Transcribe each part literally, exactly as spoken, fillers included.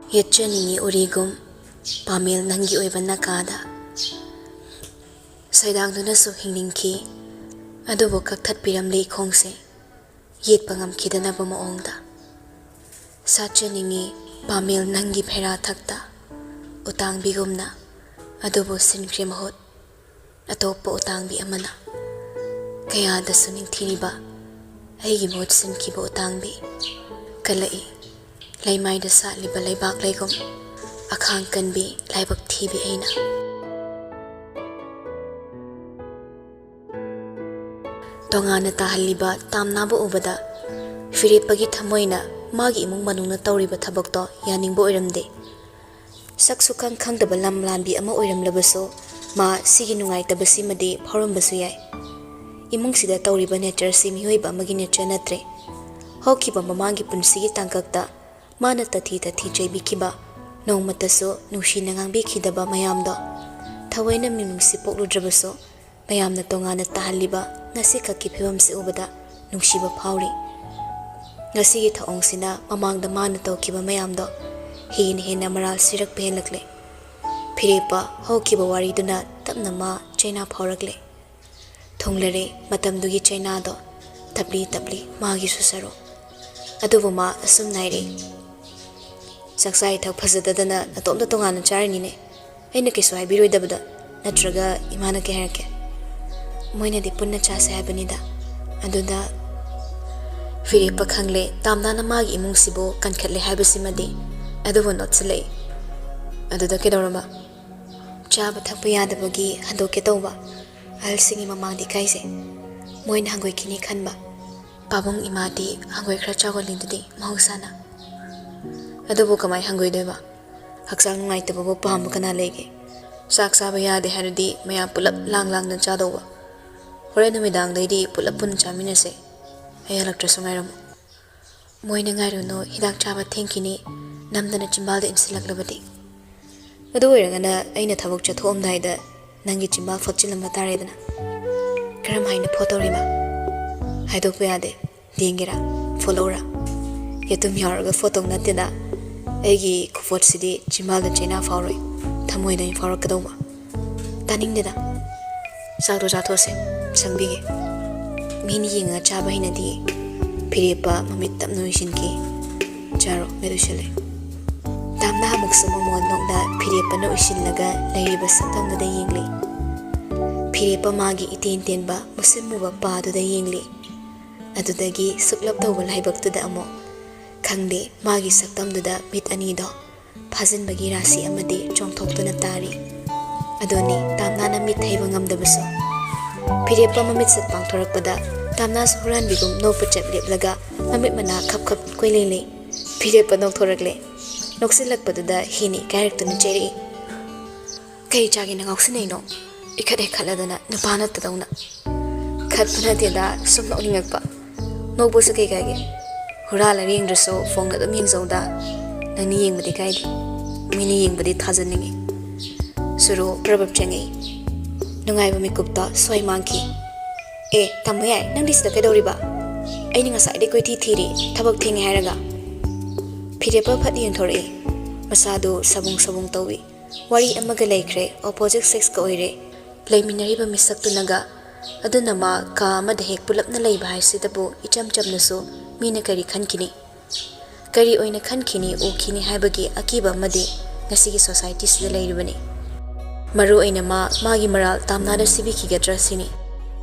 ꯌꯦꯠꯆꯅꯤꯡꯉꯤ ꯎꯔꯤꯒꯨꯝ ꯄꯥꯃꯦꯜ ꯅꯪꯒꯤ ꯑꯣꯏꯕ ꯅꯀꯥꯗ꯫ ꯁꯩꯗꯥꯡꯗꯨꯅꯁꯨ ꯍꯤꯡꯅꯤꯡꯈꯤ, ꯑꯗꯨꯕꯨ ꯀꯛꯊꯠꯄꯤꯔꯝꯂꯦ ꯏꯈꯣꯡꯁꯦ꯫ ꯌꯦꯠꯄ ꯉꯝꯈꯤꯗꯅꯕ ꯃꯑꯣꯡꯗ꯫ ꯁꯥꯠꯆꯅꯤꯡꯉꯤ ꯄꯥꯃꯦꯜ ꯅꯪꯒꯤ ꯐꯦꯔꯥꯊꯛꯇ ꯎꯇꯥꯡꯕꯤꯒꯨꯝꯅ, ꯑꯗꯨꯕꯨ ꯁꯤꯟꯈ꯭ꯔꯦ ꯃꯍꯨꯠ꯫ ꯑꯇꯣꯞꯄ ꯎꯇꯥꯡꯕꯤ ꯑꯃꯅ꯫ ꯀꯌꯥꯗꯁꯨ ꯅꯤꯡꯊꯤꯔꯤꯕ ꯑꯩꯒꯤ ꯃꯍꯨꯠ ꯁꯤꯟꯈꯤꯕ ꯎꯇꯥꯡꯕꯤ꯫ ꯀꯜꯂꯛꯏ ꯂꯩꯃꯥꯏꯗ ꯁꯥꯠꯂꯤꯕ ꯂꯩꯕꯥꯛ ꯂꯩꯒꯨꯝ ꯑꯈꯥꯡ ꯀꯟꯕꯤ ꯂꯥꯏꯕꯛ ꯊꯤꯕꯤ ꯑꯩꯅ꯫ ꯇꯣꯉꯥꯟꯅ ꯇꯥꯍꯜꯂꯤꯕ ꯇꯥꯝꯅꯥꯕ ꯎꯕꯗ ꯐꯤꯔꯦꯞꯄꯒꯤ ꯊꯃꯣꯏꯅ ꯃꯥꯒꯤ ꯏꯃꯨꯡ ꯃꯅꯨꯡꯅ ꯇꯧꯔꯤꯕ ꯊꯕꯛꯇꯣ ꯌꯥꯅꯤꯡꯕ ꯑꯣꯏꯔꯝꯗꯦ꯫ ꯁꯛꯁꯨ ꯈꯪ ꯈꯪꯗꯕ ꯂꯝ ꯂꯥꯟꯕꯤ ꯑꯃ ꯑꯣꯏꯔꯝꯂꯕꯁꯨ, ꯃꯥ ꯁꯤꯒꯤ ꯅꯨꯡꯉꯥꯏꯇꯕꯁꯤꯃꯗꯤ ꯐꯥꯎꯔꯝꯕꯁꯨ ꯌꯥꯏ꯫ ꯏꯃꯨꯡꯁꯤꯗ ꯇꯧꯔꯤꯕ ꯅꯦꯆꯔꯁꯤ ꯃꯤꯑꯣꯏꯕ ꯑꯃꯒꯤ ꯅꯦꯆꯔ ꯅꯠꯇ꯭ꯔꯦ꯫ ꯍꯧꯈꯤꯕ ꯃꯃꯥꯡꯒꯤ ꯄꯨꯟꯁꯤꯒꯤ ꯇꯥꯡꯀꯛꯇ ꯃꯥꯅ ꯇꯊꯤ ꯇꯊꯤ ꯆꯩꯕꯤꯈꯤꯕ, ꯅꯣꯡꯃꯇꯁꯨ ꯅꯨꯡꯁꯤꯅ ꯉꯥꯡꯕꯤꯈꯤꯗꯕ ꯃꯌꯥꯝꯗꯣ ꯊꯑꯣꯏꯅ ꯃꯤꯅꯨꯡꯁꯤ ꯄꯣꯛꯂꯨꯗ꯭ꯔꯕꯁꯨ, ꯃꯌꯥꯝꯅ ꯇꯣꯉꯥꯟꯅ ꯇꯥꯍꯜꯂꯤꯕ ꯉꯁꯤꯈꯛꯀꯤ ꯐꯤꯕꯝꯁꯤ ꯎꯕꯗ ꯅꯨꯡꯁꯤꯕ ꯐꯥꯎꯔꯤ꯫ ꯉꯁꯤꯒꯤ ꯊꯧꯑꯣꯡꯁꯤꯅ ꯃꯃꯥꯡꯗ ꯃꯥꯅ ꯇꯧꯈꯤꯕ ꯃꯌꯥꯝꯗꯣ ꯍꯦꯟꯅ ꯍꯦꯟꯅ ꯃꯔꯥꯜ ꯁꯤꯔꯛꯄ ꯍꯦꯜꯂꯛꯂꯦ꯫ ꯐꯤꯔꯦꯞꯄ ꯍꯧꯈꯤꯕ ꯋꯥꯔꯤꯗꯨꯅ ꯇꯞꯅ ꯃꯥ ꯆꯩꯅꯥ ꯐꯥꯎꯔꯛꯂꯦ꯫ ꯊꯨꯡꯂꯔꯦ ꯃꯇꯝꯗꯨꯒꯤ ꯆꯩꯅꯥꯗꯣ, ꯇꯞꯂꯤ ꯇꯞꯂꯤ ꯃꯥꯒꯤꯁꯨ ꯁꯔꯨꯛ꯫ ꯑꯗꯨꯕꯨ ꯃꯥ ꯑꯁꯨꯝ ꯅꯥꯏꯔꯦ꯫ "ꯆꯥꯛꯆꯥ ꯏꯊꯛ ꯐꯖꯗꯗꯅ ꯅꯇꯣꯝꯇ ꯇꯣꯉꯥꯟꯅ ꯆꯥꯔꯤꯅꯤꯅꯦ꯫ ꯑꯩꯅ ꯀꯩꯁꯨ ꯍꯥꯏꯕꯤꯔꯣꯏꯗꯕꯗ, ꯅꯠꯇ꯭ꯔꯒ ꯏꯃꯥꯅ ꯀꯩ ꯍꯥꯏꯔꯛꯀꯦ?" "ꯃꯣꯏꯅꯗꯤ ꯄꯨꯟꯅ ꯆꯥꯁꯦ ꯍꯥꯏꯕꯅꯤꯗ꯫ ꯑꯗꯨꯗ ꯐꯤꯔꯦꯞꯄ ꯈꯪꯂꯦ, ꯇꯥꯝꯅꯥꯅ ꯃꯥꯒꯤ ꯏꯃꯨꯡꯁꯤꯕꯨ ꯀꯟꯈꯠꯂꯦ ꯍꯥꯏꯕꯁꯤꯃꯗꯤ꯫ ꯑꯗꯨꯕꯨ ꯅꯣꯠꯁꯤꯜꯂꯛꯏ꯫ ꯑꯗꯨꯗ ꯀꯩꯗꯧꯔꯕ?" "ꯆꯥꯕ ꯊꯛꯄ ꯌꯥꯗꯕꯒꯤ ꯍꯟꯗꯣꯛꯀꯦ ꯇꯧꯕ꯫ ꯑꯍꯜꯁꯤꯡꯒꯤ ꯃꯃꯥꯡꯗ ꯏꯀꯥꯏꯖꯩ꯫ ꯃꯣꯏꯅ ꯍꯪꯒꯣꯏꯈꯤꯅꯤ ꯈꯟꯕ꯫ ꯄꯥꯕꯨꯡ ꯏꯃꯥꯗꯤ ꯍꯪꯒꯣꯏ ꯈꯔ ꯆꯥꯎꯒꯜꯂꯤꯗꯨꯗꯤ ꯃꯍꯧꯁꯥꯅ꯫ ꯑꯗꯨꯕꯨ ꯀꯃꯥꯏ ꯍꯪꯒꯣꯏꯗꯣꯏꯕ? ꯍꯛꯆꯥꯡ ꯅꯨꯡꯉꯥꯏꯇꯕꯕꯨ ꯄꯥꯝꯕ ꯀꯅꯥ ꯂꯩꯒꯦ? ꯆꯥꯛ ꯆꯥꯕ ꯌꯥꯗꯦ ꯍꯥꯏꯔꯗꯤ ꯃꯌꯥꯝ ꯄꯨꯂꯞ ꯂꯥꯡ ꯂꯥꯡꯅ ꯆꯥꯗꯧꯕ꯫ ꯍꯣꯔꯦꯟ ꯅꯨꯃꯤꯗꯥꯡꯗꯩꯗꯤ ꯄꯨꯂꯞ ꯄꯨꯟꯅ ꯆꯥꯃꯤꯟꯅꯁꯦ꯫ ꯑꯩ ꯍꯜꯂꯛꯇ꯭ꯔꯁꯨ ꯉꯥꯏꯔꯝꯃꯨ꯫ ꯃꯣꯏꯅ ꯉꯥꯏꯔꯨꯅꯨ, ꯍꯤꯗꯥꯛ ꯆꯥꯕ ꯊꯦꯡꯈꯤꯅꯤ, ꯅꯝꯗꯅ ꯆꯤꯝꯕꯥꯜꯗ ꯏꯟꯁꯤꯜꯂꯛꯂꯕꯗꯤ꯫ ꯑꯗꯨ ꯑꯣꯏꯔꯒꯅ ꯑꯩꯅ ꯊꯕꯛ ꯆꯠꯊꯣꯛꯑꯝꯗꯥꯏꯗ ꯅꯪꯒꯤ ꯆꯤꯝꯕꯥꯜ ꯐꯣꯠꯆꯤꯜꯂꯝꯕ ꯇꯥꯔꯦꯗꯅ꯫ ꯀꯔꯝ ꯍꯥꯏꯅ ꯐꯣꯠꯇꯧꯔꯤꯕ? ꯍꯥꯏꯗꯣꯛꯄ ꯌꯥꯗꯦ꯫ ꯌꯦꯡꯒꯦꯔꯥ? ꯐꯣꯠꯂꯧꯔꯥ? ꯌꯦꯇꯨꯝ ꯌꯥꯎꯔꯒ ꯐꯣꯠꯇꯧ ꯅꯠꯇꯦꯗ꯫ ꯑꯩꯒꯤ ꯈꯨꯐꯣꯠꯁꯤꯗꯤ ꯆꯤꯝꯕꯥꯜꯗ ꯆꯩꯅꯥ ꯐꯥꯎꯔꯣꯏ, ꯊꯃꯣꯏꯗ ꯑꯣꯏꯅ ꯐꯥꯎꯔꯛꯀꯗꯧꯕ꯫ ꯇꯥꯅꯤꯡꯗꯦꯗ꯫ ꯆꯥꯛꯇꯣ ꯆꯥꯊꯣꯛꯑꯁꯦ, ꯁꯪꯕꯤꯒꯦ꯫ ꯃꯤꯅ ꯌꯦꯡꯉꯒ ꯆꯥꯕ ꯍꯩꯅꯗꯤꯌꯦ꯫ ꯐꯤꯔꯦꯞꯄ ꯃꯃꯤꯠ ꯇꯞꯅ ꯎꯏꯁꯤꯟꯈꯤ꯫ ꯆꯥꯔꯣ, ꯃꯦꯠ ꯎꯏꯁꯜꯂꯦ꯫ ꯇꯥꯝꯅꯥ ꯑꯃꯨꯛꯁꯨ ꯃꯃꯣꯟ ꯅꯣꯛꯅ ꯐꯤꯔꯦꯞꯄꯅ ꯎꯏꯁꯤꯜꯂꯒ ꯂꯩꯔꯤꯕ ꯁꯛꯇꯝꯗꯨꯗ ꯌꯦꯡꯂꯤ꯫ ꯐꯤꯔꯦꯞꯄ ꯃꯥꯒꯤ ꯏꯇꯦꯟ ꯇꯦꯟꯕ ꯃꯨꯁꯤꯟ ꯃꯨꯕ ꯄꯥꯗꯨꯗ ꯌꯦꯡꯂꯤ꯫ ꯑꯗꯨꯗꯒꯤ ꯁꯨꯛꯂꯞ ꯇꯧꯕ ꯂꯥꯏꯕꯛꯇꯨꯗ ꯑꯃꯨꯛ꯫ ꯈꯪꯗꯦ, ꯃꯥꯒꯤ ꯁꯛꯇꯝꯗꯨꯗ ꯃꯤꯠ ꯑꯅꯤꯗꯣ ꯐꯥꯖꯤꯟꯕꯒꯤ ꯔꯥꯁꯤ ꯑꯃꯗꯤ ꯆꯣꯡꯊꯣꯛꯇꯨꯅ ꯇꯥꯔꯤ꯫ ꯑꯗꯨꯅꯤ ꯇꯥꯝꯅꯥꯅ ꯃꯤꯠ ꯊꯩꯕ ꯉꯝꯗꯕꯁꯨ꯫ ꯐꯤꯔꯦꯞꯄ ꯃꯃꯤꯠꯁꯤꯠ ꯄꯥꯡꯊꯣꯔꯛꯄꯗ ꯇꯥꯝꯅꯥꯁꯨ ꯍꯨꯔꯥꯟꯕꯤꯒꯨꯝ ꯅꯣꯛꯄ ꯆꯦꯞ ꯂꯦꯞꯂꯒ ꯃꯃꯤꯠ ꯃꯅꯥ ꯈꯞ ꯈꯞ ꯀꯣꯏꯂꯦꯡꯂꯤ꯫ ꯐꯤꯔꯦꯞꯄ ꯅꯣꯛꯊꯣꯔꯛꯂꯦ꯫ ꯅꯣꯛꯁꯤꯜꯂꯛꯄꯗꯨꯗ ꯍꯦꯟꯅ ꯏꯀꯥꯏꯔꯛꯇꯨꯅ ꯆꯩꯔꯛꯏ꯫ "ꯀꯩ ꯆꯥꯒꯦꯅ ꯉꯥꯎꯁꯤꯟꯅꯩꯅꯣ? ꯏꯈꯠ ꯍꯦꯛ ꯈꯠꯂꯗꯅ ꯅꯨꯄꯥ ꯅꯠꯇꯗꯧꯅ꯫" "ꯈꯠꯄ ꯅꯠꯇꯦꯗ, ꯁꯨꯝ ꯅꯣꯛꯅꯤꯡꯉꯛꯄ꯫ ꯅꯣꯛꯄꯁꯨ ꯀꯩ ꯀꯥꯏꯒꯦ? ꯍꯨꯔꯥꯜꯂꯒ ꯌꯦꯡꯗ꯭ꯔꯁꯨ ꯐꯣꯟꯗ ꯑꯗꯨꯝ ꯌꯦꯡꯖꯧꯗ꯫ ꯅꯪꯅ ꯌꯦꯡꯕꯗꯤ ꯀꯥꯏꯗꯦ, ꯃꯤꯅ ꯌꯦꯡꯕꯗꯤ ꯊꯥꯖꯅꯤꯡꯉꯤ꯫" ꯁꯨꯔꯨ ꯄ꯭ꯔꯕꯞ ꯆꯪꯉꯛꯏ꯫ ꯅꯨꯡꯉꯥꯏꯕ ꯃꯤꯀꯨꯞꯇ ꯁ꯭ꯋꯥꯏ ꯃꯥꯡꯈꯤ꯫ "ꯑꯦ, ꯇꯥꯃꯣ ꯌꯥꯏ, ꯅꯪꯗꯤ ꯁꯤꯗ ꯀꯩꯗꯧꯔꯤꯕ? ꯑꯩꯅ ꯉꯁꯥꯏꯗꯩ ꯀꯣꯏꯊꯤ ꯊꯤꯔꯤ, ꯊꯕꯛ ꯊꯦꯡꯉꯦ ꯍꯥꯏꯔꯒ꯫" ꯐꯤꯔꯦꯞꯄ ꯐꯠ ꯌꯦꯡꯊꯣꯔꯛꯏ꯫ ꯃꯁꯥꯗꯨ ꯁꯕꯨꯡ ꯁꯕꯨꯡ ꯇꯧꯏ꯫ ꯋꯥꯔꯤ ꯑꯃꯒ ꯂꯩꯈ꯭ꯔꯦ, opposite sexꯀ ꯑꯣꯏꯔꯦ, ꯂꯩꯃꯤꯟꯅꯔꯤꯕ ꯃꯤꯁꯛꯇꯨꯅꯒ꯫ ꯑꯗꯨꯅ ꯃꯥ ꯀꯥ ꯑꯃꯗ ꯍꯦꯛ ꯄꯨꯂꯞꯅ ꯂꯩꯕ ꯍꯥꯏꯁꯤꯗꯕꯨ ꯏꯆꯝ ꯆꯝꯅꯁꯨ ꯃꯤꯅ ꯀꯔꯤ ꯈꯟꯈꯤꯅꯤ? ꯀꯔꯤ ꯑꯣꯏꯅ ꯈꯟꯈꯤꯅꯤ, ꯎꯈꯤꯅꯤ ꯍꯥꯏꯕꯒꯤ ꯑꯀꯤꯕ ꯑꯃꯗꯤ ꯉꯁꯤꯒꯤ societyꯁꯤꯗ ꯂꯩꯔꯤꯕꯅꯤ꯫ ꯃꯔꯨ ꯑꯣꯏꯅ ꯃꯥ, ꯃꯥꯒꯤ ꯃꯔꯥꯜ ꯇꯥꯝꯅꯥꯗ ꯁꯤꯕꯤꯈꯤꯒꯗ꯭ꯔꯥ ꯁꯤꯅꯤ꯫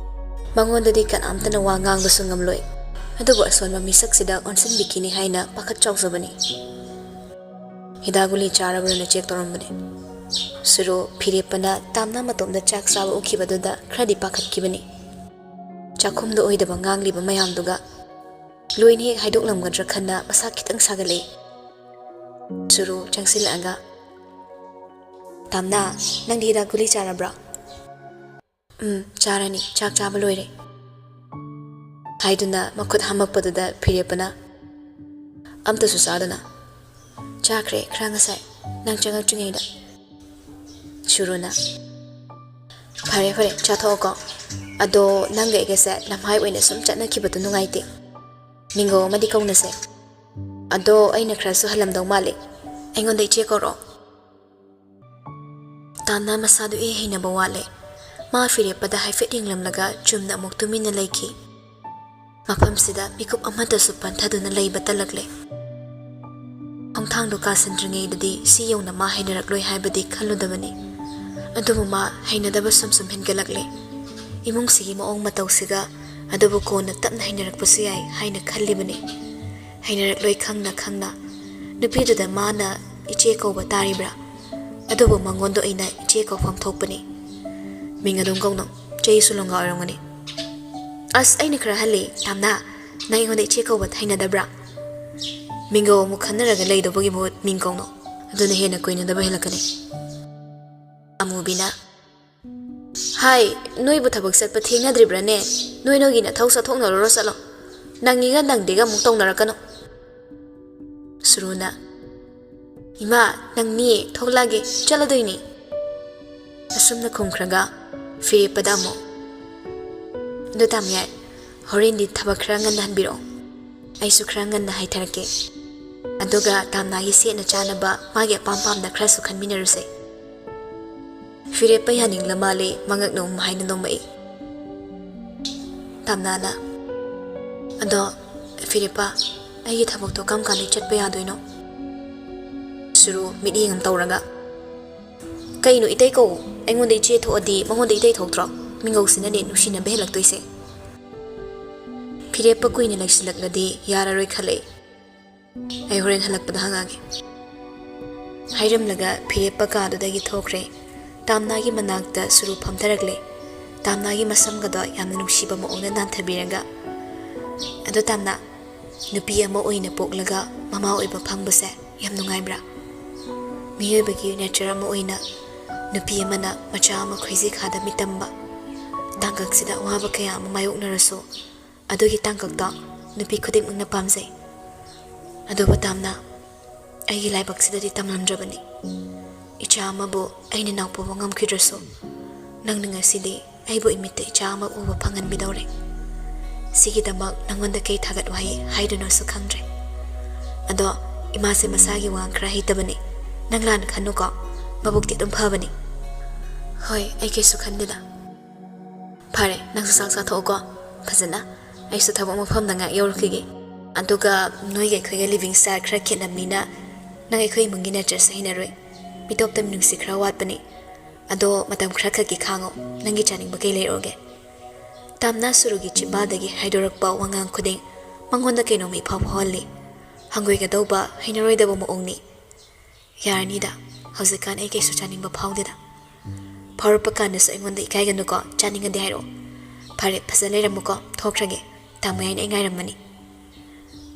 ꯃꯉꯣꯟꯗꯗꯤ ꯀꯅꯥꯝꯇꯅ ꯋꯥ ꯉꯥꯡꯕꯁꯨ ꯉꯝꯂꯣꯏ꯫ ꯑꯗꯨꯕꯨ ꯑꯁꯣꯟꯕ ꯃꯤꯁꯛꯁꯤꯗ ꯑꯣꯟꯁꯤꯟꯕꯤꯈꯤꯅꯤ ꯍꯥꯏꯅ ꯄꯥꯈꯠ ꯆꯥꯎꯖꯕꯅꯤ꯫ "ꯍꯤꯗꯥꯛ ꯒꯨꯂꯤ ꯆꯥꯔꯕ꯭ꯔꯅ check ꯇꯧꯔꯝꯕꯅꯦ꯫" ꯁꯨꯔꯨ ꯐꯤꯔꯦꯞꯄꯅ ꯇꯥꯝꯅꯥ ꯃꯇꯣꯝꯗ ꯆꯥꯛ ꯆꯥꯕ ꯎꯈꯤꯕꯗꯨꯗ ꯈꯔꯗꯤ ꯄꯥꯈꯠꯈꯤꯕꯅꯤ꯫ ꯆꯥꯛꯈꯨꯝꯗ ꯑꯣꯏꯗꯕ ꯉꯥꯡꯂꯤꯕ ꯃꯌꯥꯝꯗꯨꯒ꯫ ꯂꯣꯏꯅ ꯍꯦꯛ ꯍꯥꯏꯗꯣꯛꯂꯝꯒꯗ꯭ꯔꯥ ꯈꯟꯅ ꯃꯁꯥ ꯈꯤꯇꯪ ꯁꯥꯒꯠꯂꯛꯏ꯫ ꯁꯨꯔꯨ ꯆꯪꯁꯤꯜꯂꯛꯑꯒ, "ꯇꯥꯝꯅꯥ, ꯅꯪꯗꯤ ꯍꯤꯗꯥꯛ ꯒꯨꯂꯤ ꯆꯥꯔꯕ꯭ꯔꯥ?" "ꯎꯝ, ꯆꯥꯔꯅꯤ, ꯆꯥꯛ ꯆꯥꯕ ꯂꯣꯏꯔꯦ," ꯍꯥꯏꯗꯨꯅ ꯃꯈꯨꯠ ꯍꯥꯝꯃꯛꯄꯗꯨꯗ ꯐꯤꯔꯦꯞꯄꯅ, "ꯑꯝꯇꯁꯨ ꯆꯥꯗꯅ?" "ꯆꯥꯈ꯭ꯔꯦ, ꯈꯔ ꯉꯁꯥꯏ ꯅꯪ ꯆꯪꯉꯛꯇ꯭ꯔꯤꯉꯩꯗ꯫" ꯁꯨꯔꯨꯅ, "ꯐꯔꯦ, ꯐꯔꯦ, ꯆꯥꯊꯣꯛꯑꯣꯀꯣ꯫ ꯑꯗꯣ ꯅꯪꯒ ꯑꯩꯒꯁꯦ ꯂꯝꯍꯥꯏ ꯑꯣꯏꯅ ꯁꯨꯝ ꯆꯠꯅꯈꯤꯕꯗꯣ ꯅꯨꯡꯉꯥꯏꯇꯦ꯫ ꯃꯤꯡꯒꯧ ꯑꯃꯗꯤ ꯀꯧꯅꯁꯦ꯫ ꯑꯗꯣ ꯑꯩꯅ ꯈꯔꯁꯨ ꯍꯜꯂꯝꯗꯧ ꯃꯥꯜꯂꯦ꯫ ꯑꯩꯉꯣꯟꯗ ꯏꯆꯦ ꯀꯧꯔꯛꯑꯣ꯫ ꯇꯥꯝꯅ ꯃꯁꯥꯗꯨ ꯏꯍꯩ ꯍꯩꯅꯕ ꯋꯥꯠꯂꯦ꯫ ꯃꯥ ꯐꯤꯔꯦꯞꯄꯗ ꯍꯥꯏꯐꯦꯠ ꯌꯦꯡꯂꯝꯂꯒ ꯆꯨꯝꯅ ꯑꯃꯨꯛ ꯇꯨꯃꯤꯟꯅ ꯂꯩꯈꯤ꯫ ꯃꯐꯝꯁꯤꯗ ꯃꯤꯀꯨꯞ ꯑꯃꯠꯇꯁꯨ ꯄꯟꯊꯗꯨꯅ ꯂꯩꯕ ꯇꯜꯂꯛꯂꯦ꯫ ꯈꯣꯡꯊꯥꯡꯗꯨ ꯀꯥꯁꯤꯟꯗ꯭ꯔꯤꯉꯩꯗꯗꯤ ꯁꯤ ꯌꯧꯅ ꯃꯥ ꯍꯩꯅꯔꯛꯂꯣꯏ ꯍꯥꯏꯕꯗꯤ ꯈꯜꯂꯨꯗꯕꯅꯤ꯫ ꯑꯗꯨꯕꯨ ꯃꯥ ꯍꯩꯅꯗꯕ ꯁꯨꯝ ꯁꯨꯝ ꯍꯦꯟꯒꯠꯂꯛꯂꯦ꯫ ꯏꯃꯨꯡꯁꯤꯒꯤ ꯃꯑꯣꯡ ꯃꯇꯧꯁꯤꯒ꯫ ꯑꯗꯨꯕꯨ ꯀꯣꯟꯅ ꯇꯞꯅ ꯍꯩꯅꯔꯛꯄꯁꯨ ꯌꯥꯏ ꯍꯥꯏꯅ ꯈꯜꯂꯤꯕꯅꯤ꯫ ꯍꯩꯅꯔꯛꯂꯣꯏ ꯈꯪꯅ ꯈꯪꯅ ꯅꯨꯄꯤꯗꯨꯗ ꯃꯥꯅ ꯏꯆꯦ ꯀꯧꯕ ꯇꯥꯔꯤꯕ꯭ꯔꯥ? ꯑꯗꯨꯕꯨ ꯃꯉꯣꯟꯗ ꯑꯣꯏꯅ ꯏꯆꯦ ꯀꯧꯐꯝ ꯊꯣꯛꯄꯅꯤ꯫ ꯃꯤꯡ ꯑꯗꯨꯝ ꯀꯧꯅꯧ꯫ ꯆꯍꯤꯁꯨ ꯂꯣꯡꯒꯥ ꯑꯣꯏꯔꯝꯒꯅꯤ꯫ ꯑꯁ, ꯑꯩꯅ ꯈꯔ ꯍꯜꯂꯤ, ꯇꯥꯝꯅ꯫ ꯅꯪ ꯑꯩꯉꯣꯟꯗ ꯏꯆꯦ ꯀꯧꯕ ꯍꯩꯅꯗꯕ꯭ꯔꯥ? ꯃꯤꯡꯒꯧ ꯑꯃꯨꯛ ꯈꯟꯅꯔꯒ ꯂꯩꯗꯧꯕꯒꯤ ꯃꯍꯨꯠ ꯃꯤꯡ ꯀꯧꯅꯧ꯫ ꯑꯗꯨꯅ ꯍꯦꯟꯅ ꯀꯨꯏꯅꯗꯕ ꯍꯦꯜꯂꯛꯀꯅꯤ꯫ ꯑꯃꯨꯕꯤꯅ, "ꯍꯥꯏ, ꯅꯣꯏꯕꯨ ꯊꯕꯛ ꯆꯠꯄ ꯊꯦꯡꯅꯗ꯭ꯔꯤꯕ꯭ꯔꯥꯅꯦ? ꯅꯣꯏ ꯅꯣꯏꯒꯤ ꯅꯊꯧ ꯆꯠꯊꯣꯛꯅꯔꯨꯔꯣ ꯆꯠꯂꯣ꯫ ꯅꯪꯉꯤꯒ ꯅꯪꯗꯦꯒ ꯑꯃꯨꯛ ꯇꯧꯅꯔꯛꯀꯅꯨ꯫" ꯁꯨꯔꯨꯅ, "ꯏꯃꯥ, ꯅꯪꯅꯤ, ꯊꯣꯛꯂꯛꯑꯒꯦ, ꯆꯠꯂꯗꯣꯏꯅꯤ꯫" ꯑꯁꯨꯝꯅ ꯈꯨꯝꯈ꯭ꯔꯒ ꯐꯤꯔꯦꯞꯄꯗ ꯑꯃꯨꯛ, "ꯑꯗꯨ ꯇꯥꯝꯌꯥꯏ, ꯍꯣꯔꯦꯟꯗꯤ ꯊꯕꯛ ꯈꯔ ꯉꯟꯅ ꯍꯟꯕꯤꯔꯛꯑꯣ꯫ ꯑꯩꯁꯨ ꯈꯔ ꯉꯟꯅ ꯍꯥꯏꯊꯔꯛꯀꯦ꯫ ꯑꯗꯨꯒ ꯇꯥꯝꯅꯥꯒꯤ ꯁꯦꯠꯅ ꯆꯥꯅꯕ ꯃꯥꯒꯤ ꯑꯄꯥꯝ ꯄꯥꯝꯗ ꯈꯔꯁꯨ ꯈꯟꯃꯤꯟꯅꯔꯨꯁꯦ꯫" ꯐꯤꯔꯦꯞꯄ ꯌꯥꯅꯤꯡꯂ ꯃꯥꯜꯂꯦ, ꯃꯉꯛꯅ ꯎꯝ ꯍꯥꯏꯅ ꯅꯣꯝꯃꯛꯏ꯫ ꯇꯥꯝꯅꯥꯅ, "ꯑꯗꯣ ꯐꯤꯔꯦꯞꯄ, ꯑꯩꯒꯤ ꯊꯕꯛꯇꯣ ꯀꯔꯝ ꯀꯥꯟꯗꯩ ꯆꯠꯄ ꯌꯥꯗꯣꯏꯅꯣ?" ꯁꯨꯔꯨ ꯃꯤꯠꯌꯦꯡ ꯑꯃ ꯇꯧꯔꯒ, "ꯀꯩꯅꯣ ꯏꯇꯩ ꯀꯧ? ꯑꯩꯉꯣꯟꯗ ꯏꯆꯦ ꯊꯣꯛꯑꯗꯤ ꯃꯉꯣꯟꯗ ꯏꯇꯩ ꯊꯣꯛꯇ꯭ꯔꯣ? ꯃꯤꯡꯒꯧꯁꯤꯅꯅꯦ ꯅꯨꯡꯁꯤꯅꯕ ꯍꯦꯜꯂꯛꯇꯣꯏꯁꯦ꯫" ꯐꯤꯔꯦꯞꯄ ꯀꯨꯏꯅ ꯂꯩꯁꯤꯜꯂꯛꯂꯗꯤ ꯌꯥꯔꯔꯣꯏ ꯈꯜꯂꯛꯏ꯫ "ꯑꯩ ꯍꯣꯔꯦꯟ ꯍꯜꯂꯛꯄꯗ ꯍꯪꯉꯛꯑꯒꯦ꯫" ꯍꯥꯏꯔꯝꯂꯒ ꯐꯤꯔꯦꯞꯄ ꯀꯥꯗꯨꯗꯒꯤ ꯊꯣꯛꯈ꯭ꯔꯦ꯫ ꯇꯥꯝꯅꯥꯒꯤ ꯃꯅꯥꯛꯇ ꯁꯨꯔꯨ ꯐꯝꯊꯔꯛꯂꯦ꯫ ꯇꯥꯝꯅꯥꯒꯤ ꯃꯁꯝꯒꯗꯣ ꯌꯥꯝꯅ ꯅꯨꯡꯁꯤꯕ ꯃꯑꯣꯡꯗ ꯅꯥꯟꯊꯕꯤꯔꯒ, "ꯑꯗꯣ ꯇꯥꯝꯅꯥ, ꯅꯨꯄꯤ ꯑꯃ ꯑꯣꯏꯅ ꯄꯣꯛꯂꯒ ꯃꯃꯥ ꯑꯣꯏꯕ ꯐꯪꯕꯁꯦ ꯌꯥꯝ ꯅꯨꯡꯉꯥꯏꯕ꯭ꯔꯥ? ꯃꯤꯑꯣꯏꯕꯒꯤ ꯅꯦꯆꯔ ꯑꯃ ꯑꯣꯏꯅ ꯅꯨꯄꯤ ꯑꯃꯅ ꯃꯆꯥ ꯑꯃ ꯈꯣꯏꯖꯤ ꯈꯥꯗ ꯃꯤꯇꯝꯕ ꯇꯥꯡꯀꯛꯁꯤꯗ ꯑꯋꯥꯕ ꯀꯌꯥ ꯑꯃ ꯃꯥꯌꯣꯛꯅꯔꯁꯨ, ꯑꯗꯨꯒꯤ ꯇꯥꯡꯀꯛꯇꯣ ꯅꯨꯄꯤ ꯈꯨꯗꯤꯡꯃꯛꯅ ꯄꯥꯝꯖꯩ꯫ ꯑꯗꯨꯕꯨ ꯇꯥꯝꯅꯥ, ꯑꯩꯒꯤ ꯂꯥꯏꯕꯛꯁꯤꯗꯗꯤ ꯇꯝꯂꯝꯗ꯭ꯔꯕꯅꯤ꯫ ꯏꯆꯥ ꯑꯃꯕꯨ ꯑꯩꯅ ꯅꯥꯎꯄꯨꯕ ꯉꯝꯈꯤꯗ꯭ꯔꯁꯨ, ꯅꯪꯅ ꯉꯁꯤꯗꯤ ꯑꯩꯕꯨ ꯏꯃꯤꯠꯇ ꯏꯆꯥ ꯑꯃ ꯎꯕ ꯐꯪꯍꯟꯕꯤꯗꯧꯔꯦ꯫ ꯁꯤꯒꯤꯗꯃꯛ ꯅꯪꯉꯣꯟꯗ ꯀꯩ ꯊꯥꯒꯠ ꯋꯥꯍꯩ ꯍꯥꯏꯗꯣꯏꯅꯣꯁꯨ ꯈꯪꯗ꯭ꯔꯦ꯫ ꯑꯗꯣ ꯏꯃꯥꯁꯦ ꯃꯁꯥꯒꯤ ꯋꯥ ꯈꯔ ꯍꯩꯇꯕꯅꯤ꯫ ꯅꯪ ꯂꯥꯟꯅ ꯈꯟꯅꯨꯀꯣ꯫ ꯃꯕꯨꯛꯇꯤ ꯑꯗꯨꯝ ꯐꯕꯅꯤ꯫ ꯍꯣꯏ, ꯑꯩ ꯀꯩꯁꯨ ꯈꯟꯗꯦꯗ꯫ ꯐꯔꯦ, ꯅꯪꯁꯨ ꯆꯥꯛ ꯆꯥꯊꯣꯛꯑꯣꯀꯣ ꯐꯖꯅ꯫ ꯑꯩꯁꯨ ꯊꯕꯛ ꯃꯐꯝꯗ ꯉꯥꯏꯍꯥꯛ ꯌꯧꯔꯨꯈꯤꯒꯦ꯫ ꯑꯗꯨꯒ ꯅꯣꯏꯒ ꯑꯩꯈꯣꯏꯒ living style ꯈꯔ ꯈꯦꯠꯅꯕꯅꯤꯅ ꯅꯪ ꯑꯩꯈꯣꯏ ꯏꯃꯨꯡꯒꯤ natureꯁꯦ ꯍꯩꯅꯔꯣꯏ꯫ ꯃꯤꯇꯣꯞꯇ ꯃꯤꯅꯨꯡꯁꯤ ꯈꯔ ꯋꯥꯠꯄꯅꯤ꯫ ꯑꯗꯣ ꯃꯇꯝ ꯈꯔ ꯈꯛꯀꯤ ꯈꯥꯡꯉꯣ꯫ ꯅꯪꯒꯤ ꯆꯥꯅꯤꯡꯕ ꯀꯩ ꯂꯩꯔꯛꯑꯣꯒꯦ? ꯇꯥꯝꯅ ꯁꯨꯔꯨꯒꯤ ꯆꯤꯝꯕꯥꯜꯗꯒꯤ ꯍꯥꯏꯗꯣꯔꯛꯄ ꯋꯥꯉꯥꯡ ꯈꯨꯗꯤꯡ ꯃꯉꯣꯟꯗ ꯀꯩꯅꯣꯝꯃ ꯏꯐꯥꯎ ꯐꯥꯎꯍꯜꯂꯤ꯫ ꯍꯪꯒꯣꯏꯒꯗꯧꯕ, ꯍꯩꯅꯔꯣꯏꯗꯕ ꯃꯑꯣꯡꯅꯤ꯫ ꯌꯥꯔꯅꯤꯗ, ꯍꯧꯖꯤꯛꯀꯥꯟ ꯑꯩ ꯀꯩꯁꯨ ꯆꯥꯅꯤꯡꯕ ꯐꯥꯎꯗꯦꯗ꯫ ꯐꯥꯎꯔꯛꯄ ꯀꯥꯟꯗꯁꯨ ꯑꯩꯉꯣꯟꯗ ꯏꯀꯥꯏꯒꯅꯨꯀꯣ, ꯆꯥꯅꯤꯡꯉꯗꯤ ꯍꯥꯏꯔꯛꯑꯣ꯫ ꯐꯔꯦ, ꯐꯖ ꯂꯩꯔꯝꯃꯨꯀꯣ, ꯊꯣꯛꯈ꯭ꯔꯒꯦ꯫ ꯇꯥꯃꯣ ꯌꯥꯏꯅ ꯑꯩ ꯉꯥꯏꯔꯝꯃꯅꯤ꯫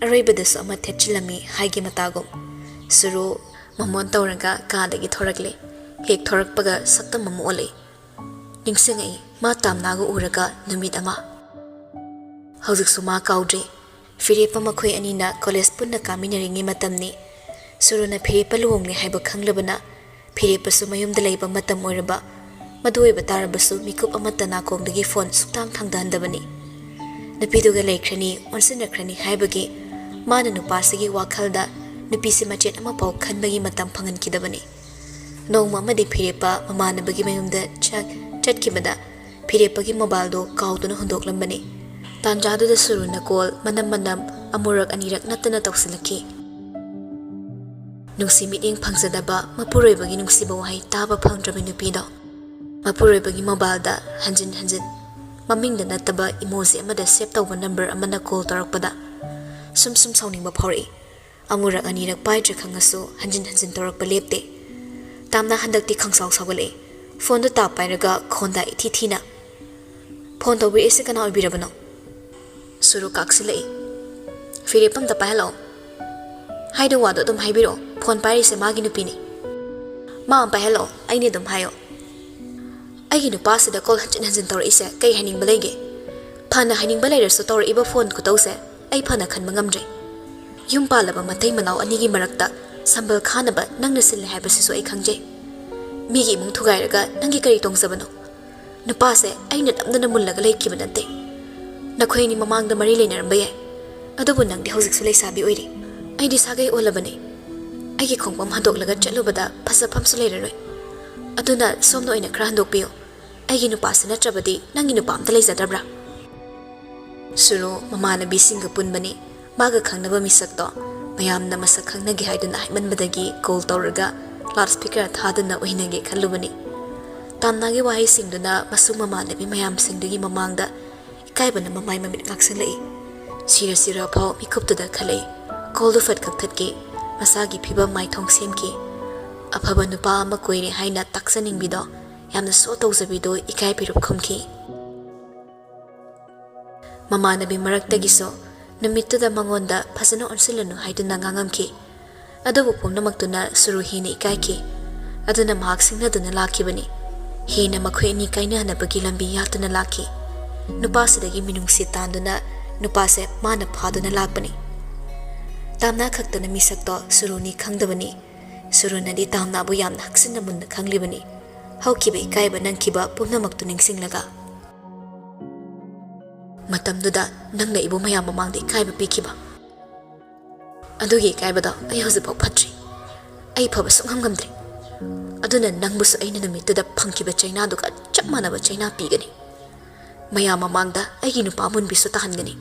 ꯑꯔꯣꯏꯕꯗꯁꯨ ꯑꯃ ꯊꯦꯠꯆꯤꯜꯂꯝꯃꯤ ꯍꯥꯏꯒꯤ ꯃꯇꯥꯒꯨꯝ꯫ ꯁꯨꯔꯨ ꯃꯃꯣꯟ ꯇꯧꯔꯒ ꯀꯥꯗꯒꯤ ꯊꯣꯔꯛꯂꯦ꯫ ꯍꯦꯛ ꯊꯣꯔꯛꯄꯒ ꯁꯛꯇꯝ ꯑꯃ ꯑꯣꯜꯂꯛꯏ꯫ ꯅꯤꯡꯁꯤꯡꯉꯛꯏ, ꯃꯥ ꯇꯥꯝꯅꯥꯒ ꯎꯔꯒ ꯅꯨꯃꯤꯠ ꯑꯃ꯫ ꯍꯧꯖꯤꯛꯁꯨ ꯃꯥ ꯀꯥꯎꯗ꯭ꯔꯤ꯫ ꯐꯤꯔꯦꯞꯄ ꯃꯈꯣꯏ ꯑꯅꯤꯅ college ꯄꯨꯟꯅ ꯀꯥꯃꯤꯟꯅꯔꯤꯉꯩ ꯃꯇꯝꯅꯤ꯫ ꯁꯨꯔꯨꯅ ꯐꯤꯔꯦꯞꯄ ꯂꯨꯍꯣꯡꯂꯦ ꯍꯥꯏꯕ ꯈꯪꯂꯕꯅ ꯐꯤꯔꯦꯞꯄꯁꯨ ꯃꯌꯨꯝꯗ ꯂꯩꯕ ꯃꯇꯝ ꯑꯣꯏꯔꯕ꯫ ꯃꯗꯨ ꯑꯣꯏꯕ ꯇꯥꯔꯕꯁꯨ ꯃꯤꯀꯨꯞ ꯑꯃꯠꯇ ꯅꯥꯀꯣꯡꯗꯒꯤ phone ꯁꯨꯛꯊꯥꯡ ꯊꯥꯡꯗꯍꯟꯗꯕꯅꯤ꯫ ꯅꯨꯄꯤꯗꯨꯒ ꯂꯩꯈ꯭ꯔꯅꯤ, ꯑꯣꯟꯁꯤꯟꯅꯈ꯭ꯔꯅꯤ ꯍꯥꯏꯕꯒꯤ ꯃꯥꯅ ꯅꯨꯄꯥꯁꯤꯒꯤ ꯋꯥꯈꯜꯗ ꯅꯨꯄꯤꯁꯤ ꯃꯆꯦꯠ ꯑꯃꯐꯥꯎ ꯈꯟꯕꯒꯤ ꯃꯇꯝ ꯐꯪꯍꯟꯈꯤꯗꯕꯅꯤ꯫ ꯅꯣꯡꯃ ꯑꯃꯗꯤ ꯐꯤꯔꯦꯞꯄ ꯃꯃꯥꯟꯅꯕꯒꯤ ꯃꯌꯨꯝꯗ ꯆꯠ-, ꯆꯠꯈꯤꯕꯗ ꯐꯤꯔꯦꯞꯄꯒꯤ mobileꯗꯨ ꯀꯥꯎꯗꯨꯅ ꯍꯨꯟꯗꯣꯛꯂꯝꯕꯅꯤ꯫ ꯇꯥꯟꯖꯥꯗꯨꯗ ꯁꯨꯔꯨꯅ call ꯃꯅꯝ ꯃꯅꯝ ꯑꯃꯨꯔꯛ ꯑꯅꯤꯔꯛ ꯅꯠꯇꯅ ꯇꯧꯁꯤꯜꯂꯛꯈꯤ꯫ ꯅꯨꯡꯁꯤ ꯃꯤꯠꯌꯦꯡ ꯐꯪꯖꯗꯕ, ꯃꯄꯨꯔꯣꯏꯕꯒꯤ ꯅꯨꯡꯁꯤꯕ ꯋꯥꯍꯩ ꯇꯥꯕ ꯐꯪꯗ꯭ꯔꯕ ꯅꯨꯄꯤꯗꯣ꯫ ꯃꯄꯨꯔꯣꯏꯕꯒꯤ mobileꯗ ꯍꯟꯖꯤꯟ ꯍꯟꯖꯤꯟ ꯃꯃꯤꯡꯗ ꯅꯠꯇꯕ emoji ꯑꯃꯗ save ꯇꯧꯕ number ꯑꯃꯅ call ꯇꯧꯔꯛꯄꯗ ꯁꯨꯝ ꯁꯨꯝ ꯁꯥꯎꯅꯤꯡꯕ ꯐꯥꯎꯔꯛꯏ꯫ ꯑꯃꯨꯔꯛ ꯑꯅꯤꯔꯛ ꯄꯥꯏꯗ꯭ꯔꯦ ꯈꯪꯉꯁꯨ ꯍꯟꯖꯤꯟ ꯍꯟꯖꯤꯟ ꯇꯧꯔꯛꯄ ꯂꯦꯞꯇꯦ꯫ ꯇꯥꯝꯅ ꯍꯟꯗꯛꯇꯤ ꯈꯪꯁꯥꯎ ꯁꯥꯎꯒꯠꯂꯛꯏ꯫ Phoneꯗꯨ ꯇꯥꯞ ꯄꯥꯏꯔꯒ ꯈꯣꯟꯗꯥ ꯏꯊꯤ ꯊꯤꯅ, "Phone ꯇꯧꯕꯤꯔꯛꯏꯁꯦ ꯀꯅꯥ ꯑꯣꯏꯕꯤꯔꯕꯅꯣ?" ꯁꯨꯔꯨ ꯀꯥꯛꯁꯤꯜꯂꯛꯏ꯫ "ꯐꯤꯔꯦꯞꯄ ꯑꯝꯇ ꯄꯥꯏꯍꯜꯂꯛꯑꯣ꯫ ꯍꯥꯏꯗꯧ ꯋꯥꯗꯣ ꯑꯗꯨꯝ ꯍꯥꯏꯕꯤꯔꯛꯑꯣ꯫ Phone ꯄꯥꯏꯔꯤꯁꯦ ꯃꯥꯒꯤ ꯅꯨꯄꯤꯅꯤ꯫ ꯃꯥ ꯑꯃ ꯄꯥꯏꯍꯜꯂꯛꯑꯣ, ꯑꯩꯅꯦ ꯑꯗꯨꯝ ꯍꯥꯏꯌꯣ꯫ ꯑꯩꯒꯤ ꯅꯨꯄꯥꯁꯤꯗ call ꯍꯟꯖꯤꯟ ꯍꯟꯖꯤꯟ ꯇꯧꯔꯛꯏꯁꯦ ꯀꯩ ꯍꯥꯏꯅꯤꯡꯕ ꯂꯩꯒꯦ? ꯐꯅ ꯍꯥꯏꯅꯤꯡꯕ ꯂꯩꯔꯁꯨ ꯇꯧꯔꯛꯏꯕ phone ꯈꯨꯇꯧꯁꯦ ꯑꯩ ꯐꯅ ꯈꯟꯕ ꯉꯝꯗ꯭ꯔꯦ꯫ ꯌꯨꯝ ꯄꯥꯜꯂꯕ ꯃꯇꯩ ꯃꯅꯥꯎ ꯑꯅꯤꯒꯤ ꯃꯔꯛꯇ ꯁꯝꯕꯜ ꯈꯥꯅꯕ ꯅꯪꯅ ꯁꯤꯜꯂꯦ ꯍꯥꯏꯕꯁꯤꯁꯨ ꯑꯩ ꯈꯪꯖꯩ꯫ ꯃꯤꯒꯤ ꯏꯃꯨꯡ ꯊꯨꯒꯥꯏꯔꯒ ꯅꯪꯒꯤ ꯀꯔꯤ ꯇꯣꯡꯖꯕꯅꯣ? ꯅꯨꯄꯥꯁꯦ ꯑꯩꯅ ꯅꯝꯗꯅ ꯃꯨꯜꯂꯒ ꯂꯩꯈꯤꯕ ꯅꯠꯇꯦ꯫ ꯅꯈꯣꯏ ꯑꯅꯤ ꯃꯃꯥꯡꯗ ꯃꯔꯤ ꯂꯩꯅꯔꯝꯕ ꯌꯥꯏ, ꯑꯗꯨꯕꯨ ꯅꯪꯗꯤ ꯍꯧꯖꯤꯛꯁꯨ ꯂꯩꯁꯥꯕꯤ ꯑꯣꯏꯔꯤ꯫ ꯑꯩꯗꯤ ꯁꯥꯒꯩ ꯑꯣꯜꯂꯕꯅꯤ꯫ ꯑꯩꯒꯤ ꯈꯣꯡꯐꯝ ꯍꯟꯗꯣꯛꯂꯒ ꯆꯠꯂꯨꯕꯗ ꯐꯖꯐꯝꯁꯨ ꯂꯩꯔꯔꯣꯏ꯫ ꯑꯗꯨꯅ ꯁꯣꯝꯅ ꯑꯣꯏꯅ ꯈꯔ ꯍꯟꯗꯣꯛꯄꯤꯌꯨ꯫ ꯑꯩꯒꯤ ꯅꯨꯄꯥꯁꯤ ꯅꯠꯇ꯭ꯔꯕꯗꯤ ꯅꯪꯒꯤ ꯅꯨꯄꯥ ꯑꯝꯇ ꯂꯩꯖꯗꯕ꯭ꯔꯥ?" ꯁꯨꯔꯨ ꯃꯃꯥꯟꯅꯕꯤꯁꯤꯡꯒ ꯄꯨꯟꯕꯅꯤ꯫ ꯃꯥꯒ ꯈꯪꯅꯕ ꯃꯤꯁꯛꯇꯣ ꯃꯌꯥꯝꯅ ꯃꯁꯛ ꯈꯪꯅꯒꯦ ꯍꯥꯏꯗꯨꯅ ꯍꯥꯏꯃꯟꯕꯗꯒꯤ ꯀꯣꯜ ꯇꯧꯔꯒ ꯂꯥꯎꯗ ꯁ꯭ꯄꯤꯀꯔ ꯊꯥꯗꯨꯅ ꯎꯍꯤꯅꯒꯦ ꯈꯜꯂꯨꯕꯅꯤ꯫ ꯇꯥꯝꯅꯥꯒꯤ ꯋꯥꯍꯩꯁꯤꯡꯗꯨꯅ ꯃꯁꯨꯡ ꯃꯃꯥꯟꯅꯕꯤ ꯃꯌꯥꯝꯁꯤꯡꯗꯨꯒꯤ ꯃꯃꯥꯡꯗ ꯏꯀꯥꯏꯕꯅ ꯃꯃꯥꯏ ꯃꯃꯤꯠ ꯉꯥꯡꯁꯤꯜꯂꯛꯏ꯫ ꯁꯤꯔ ꯁꯤꯔ ꯐꯥꯎ ꯃꯤꯀꯨꯞꯇꯨꯗ ꯈꯜꯂꯛꯏ꯫ ꯀꯣꯜꯗꯨ ꯐꯠ ꯀꯛꯊꯠꯈꯤ꯫ ꯃꯁꯥꯒꯤ ꯐꯤꯕꯝ ꯃꯥꯏꯊꯣꯡ ꯁꯦꯝꯈꯤ꯫ ꯑꯐꯕ ꯅꯨꯄꯥ ꯑꯃ ꯀꯣꯏꯔꯦ ꯍꯥꯏꯅ ꯇꯥꯛꯆꯅꯤꯡꯕꯤꯗꯣ, ꯌꯥꯝꯅ ꯁꯣ ꯇꯧꯖꯕꯤꯗꯣ ꯏꯀꯥꯏ ꯐꯤꯔꯨꯞ ꯈꯨꯝꯈꯤ꯫ ꯃꯃꯥꯟꯅꯕꯤ ꯃꯔꯛꯇꯒꯤꯁꯨ ꯅꯨꯃꯤꯠꯇꯨꯗ ꯃꯉꯣꯟꯗ ꯐꯖꯅ ꯑꯣꯟꯁꯤꯜꯂꯅꯨ ꯍꯥꯏꯗꯨꯅ ꯉꯥꯡꯉꯝꯈꯤ꯫ ꯑꯗꯨꯕꯨ ꯄꯨꯝꯅꯃꯛꯇꯨꯅ ꯁꯨꯔꯨ ꯍꯦꯟꯅ ꯏꯀꯥꯏꯈꯤ꯫ ꯑꯗꯨꯅ ꯃꯍꯥꯛ ꯁꯤꯡꯅꯗꯨꯅ ꯂꯥꯛꯈꯤꯕꯅꯤ꯫ ꯍꯦꯟꯅ ꯃꯈꯣꯏ ꯑꯅꯤ ꯀꯥꯏꯅꯍꯟꯅꯕꯒꯤ ꯂꯝꯕꯤ ꯌꯥꯠꯇꯨꯅ ꯂꯥꯛꯈꯤ꯫ ꯅꯨꯄꯥꯁꯤꯗꯒꯤ ꯃꯤꯅꯨꯡꯁꯤ ꯇꯥꯟꯗꯨꯅ ꯅꯨꯄꯥꯁꯦ ꯃꯥꯅ ꯐꯥꯗꯨꯅ ꯂꯥꯛꯄꯅꯤ꯫ ꯇꯥꯝꯅꯥ ꯈꯛꯇꯅ ꯃꯤꯁꯛꯇꯣ ꯁꯨꯔꯨꯅꯤ ꯈꯪꯗꯕꯅꯤ꯫ ꯁꯨꯔꯨꯅꯗꯤ ꯇꯥꯝꯅꯥꯕꯨ ꯌꯥꯝꯅ ꯍꯛꯆꯤꯟꯅ ꯃꯨꯟꯅ ꯈꯪꯂꯤꯕꯅꯤ꯫ ꯍꯧꯈꯤꯕ ꯏꯀꯥꯏꯕ ꯅꯪꯈꯤꯕ ꯄꯨꯝꯅꯃꯛꯇꯨ ꯅꯤꯡꯁꯤꯡꯂꯒ꯫ ꯃꯇꯝꯗꯨꯗ ꯅꯪꯅ ꯏꯕꯨꯡ ꯃꯌꯥꯝ ꯃꯃꯥꯡꯗ ꯏꯀꯥꯏꯕ ꯄꯤꯈꯤꯕ꯫ ꯑꯗꯨꯒꯤ ꯏꯀꯥꯏꯕꯗꯣ ꯑꯩ ꯍꯧꯖꯤꯛꯐꯥꯎ ꯐꯠꯇ꯭ꯔꯤ꯫ ꯑꯩ ꯐꯕ ꯁꯨꯡꯉꯝ ꯉꯝꯗ꯭ꯔꯤ꯫ ꯑꯗꯨꯅ ꯅꯪꯕꯨꯁꯨ ꯑꯩꯅ ꯅꯨꯃꯤꯠꯇꯨꯗ ꯐꯪꯈꯤꯕ ꯆꯩꯅꯥꯗꯨꯒ ꯆꯞ ꯃꯥꯟꯅꯕ ꯆꯩꯅꯥ ꯄꯤꯒꯅꯤ꯫ ꯃꯌꯥꯝ ꯃꯃꯥꯡꯗ ꯑꯩꯒꯤ ꯅꯨꯄꯥ ꯃꯨꯟꯕꯤꯁꯨ ꯇꯥꯍꯟꯒꯅꯤ꯫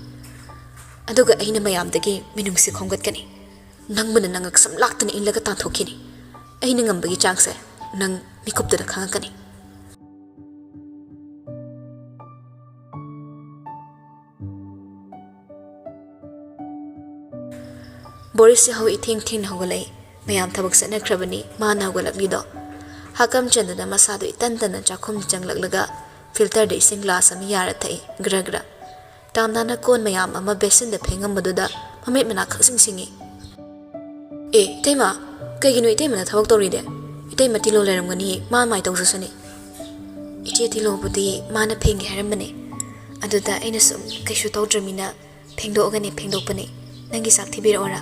ꯑꯗꯨꯒ ꯑꯩꯅ ꯃꯌꯥꯝꯗꯒꯤ ꯃꯤꯅꯨꯡꯁꯤ ꯈꯣꯝꯒꯠꯀꯅꯤ꯫ ꯅꯪꯕꯨꯅ ꯅꯉꯛꯁꯝ ꯂꯥꯛꯇꯅ ꯏꯜꯂꯒ ꯇꯥꯟꯊꯣꯛꯈꯤꯅꯤ꯫ ꯑꯩꯅ ꯉꯝꯕꯒꯤ ꯆꯥꯡꯁꯦ ꯅꯪ ꯃꯤꯀꯨꯞꯇꯨꯗ ꯈꯪꯉꯛꯀꯅꯤ꯫ ꯕꯣꯔꯤꯁ ꯌꯥꯍꯧ ꯏꯊꯦꯡ ꯊꯦꯡꯅ ꯍꯧꯒꯠꯂꯛꯏ꯫ ꯃꯌꯥꯝ ꯊꯕꯛ ꯆꯠꯅꯈ꯭ꯔꯕꯅꯤ, ꯃꯥꯅ ꯍꯧꯒꯠꯂꯛꯂꯤꯗꯣ꯫ ꯍꯥꯀꯝ ꯆꯟꯗꯨꯅ ꯃꯁꯥꯗꯨ ꯏꯇꯟ ꯇꯟꯅ ꯆꯥꯛꯈꯨꯝ ꯆꯪꯂꯛꯂꯒ ꯐꯤꯜꯇꯔꯗ ꯏꯁꯤꯡ ꯒ꯭ꯂꯥꯁ ꯑꯃ ꯌꯥꯔ ꯊꯛꯏ, ꯒ꯭ꯔ ꯒ꯭ꯔ꯫ ꯇꯥꯝꯅꯥꯅ ꯀꯣꯟ ꯃꯌꯥꯝ ꯑꯃ ꯕꯦꯁꯤꯟꯗ ꯐꯦꯡꯉꯝꯕꯗꯨꯗ ꯃꯃꯤꯠ ꯃꯅꯥ ꯈꯪꯁꯤꯡ ꯁꯤꯡꯏ꯫ "ꯑꯦ, ꯏꯇꯩꯃ, ꯀꯩꯒꯤꯅꯣ ꯏꯇꯩꯃꯅ ꯊꯕꯛ ꯇꯧꯔꯤꯗꯤ? ꯏꯇꯩꯃ ꯇꯤꯂꯣ ꯂꯩꯔꯝꯒꯅꯤꯌꯦ, ꯃꯥ ꯃꯥꯏ ꯇꯧꯖꯁꯅꯤ꯫" "ꯏꯆꯦ ꯇꯤꯂꯣꯕꯨꯗꯤ ꯃꯥꯅ ꯐꯦꯡꯒꯦ ꯍꯥꯏꯔꯝꯕꯅꯦ, ꯑꯗꯨꯗ ꯑꯩꯅ ꯁꯨꯝ ꯀꯩꯁꯨ ꯇꯧꯗ꯭ꯔꯃꯤꯅ ꯐꯦꯡꯗꯣꯛꯑꯒꯅꯦ ꯐꯦꯡꯗꯣꯛꯄꯅꯦ꯫ ꯅꯪꯒꯤ ꯆꯥꯛ ꯊꯤꯕꯤꯔꯛꯑꯣꯔꯥ?"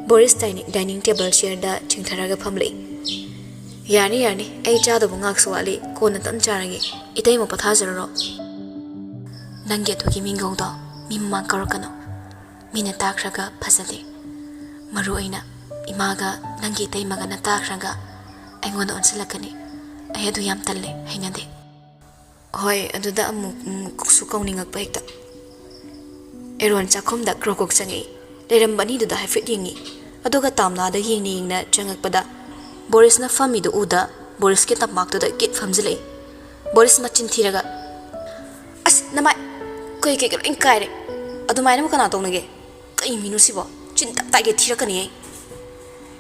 ꯕꯣꯔꯤꯁ ꯗꯥꯏꯅꯤꯡ, ꯗꯥꯏꯅꯤꯡ ꯇꯦꯕꯜ ꯆꯤꯌꯔꯗ ꯆꯤꯡꯊꯔꯒ ꯐꯝꯂꯛꯏ꯫ "ꯌꯥꯔꯅꯤ, ꯌꯥꯔꯅꯤ, ꯑꯩ ꯆꯥꯗꯧꯕ ꯉꯥꯛꯁꯨ ꯋꯥꯠꯂꯤ, ꯀꯣꯟꯅ ꯇꯞꯅ ꯆꯥꯔꯒꯦ꯫ ꯏꯇꯩꯃ ꯄꯣꯊꯥꯖꯔꯨꯔꯣ꯫ ꯅꯪꯒꯤ ꯑꯗꯨꯒꯤ ꯃꯤꯡꯒꯧꯗꯣ ꯃꯤ ꯃꯃꯥꯡ ꯀꯧꯔꯛꯀꯅꯨ꯫ ꯃꯤꯅ ꯇꯥꯈ꯭ꯔꯒ ꯐꯖꯗꯦ꯫ ꯃꯔꯨ ꯑꯣꯏꯅ ꯏꯃꯥꯒ ꯅꯪꯒꯤ ꯏꯇꯩꯃꯒꯅ ꯇꯥꯈ꯭ꯔꯒ ꯑꯩꯉꯣꯟꯗ ꯑꯣꯟꯁꯤꯜꯂꯛꯀꯅꯤ꯫ ꯑꯩ ꯑꯗꯨ ꯌꯥꯝ ꯇꯜꯂꯦ, ꯍꯩꯅꯗꯦ꯫ ꯍꯣꯏ, ꯑꯗꯨꯗ ꯑꯃꯨꯛ ꯑꯃꯨꯛꯁꯨ ꯀꯧꯅꯤꯡꯉꯛꯄ ꯍꯦꯛꯇ꯫ ꯑꯦꯔꯣꯟ ꯆꯥꯛꯈꯨꯝꯗ ꯀ꯭ꯔꯣꯛ ꯀ꯭ꯔꯣꯛ ꯆꯪꯉꯛꯏ꯫ ꯂꯩꯔꯝꯕ ꯑꯅꯤꯗꯨꯗ ꯍꯥꯏꯐꯦꯠ ꯌꯦꯡꯉꯤ꯫ ꯑꯗꯨꯒ ꯇꯥꯝꯅꯥꯗ ꯌꯦꯡꯅ ꯌꯦꯡꯅ ꯆꯪꯉꯛꯄꯗ ꯕꯣꯔꯤꯁꯅ ꯐꯝꯃꯤꯗꯨ ꯎꯗ ꯕꯣꯔꯤꯁꯀꯤ ꯇꯝꯄꯥꯛꯇꯨꯗ ꯀꯤꯠ ꯐꯝꯖꯤꯜꯂꯛꯏ꯫ ꯕꯣꯔꯤꯁ ꯃꯆꯤꯟ ꯊꯤꯔꯒ, "ꯑꯁ, ꯅꯃꯥꯏ, ꯀꯩ ꯀꯩꯒ ꯂꯣꯏ ꯀꯥꯏꯔꯦ꯫ ꯑꯗꯨꯃꯥꯏꯅꯕꯨ ꯀꯅꯥ ꯇꯧꯅꯒꯦ? ꯀꯩ ꯃꯤꯅꯣ ꯁꯤꯕꯣ? ꯆꯤꯟ ꯇꯞ ꯇꯥꯒꯦ ꯊꯤꯔꯛꯀꯅꯤꯍꯦ!"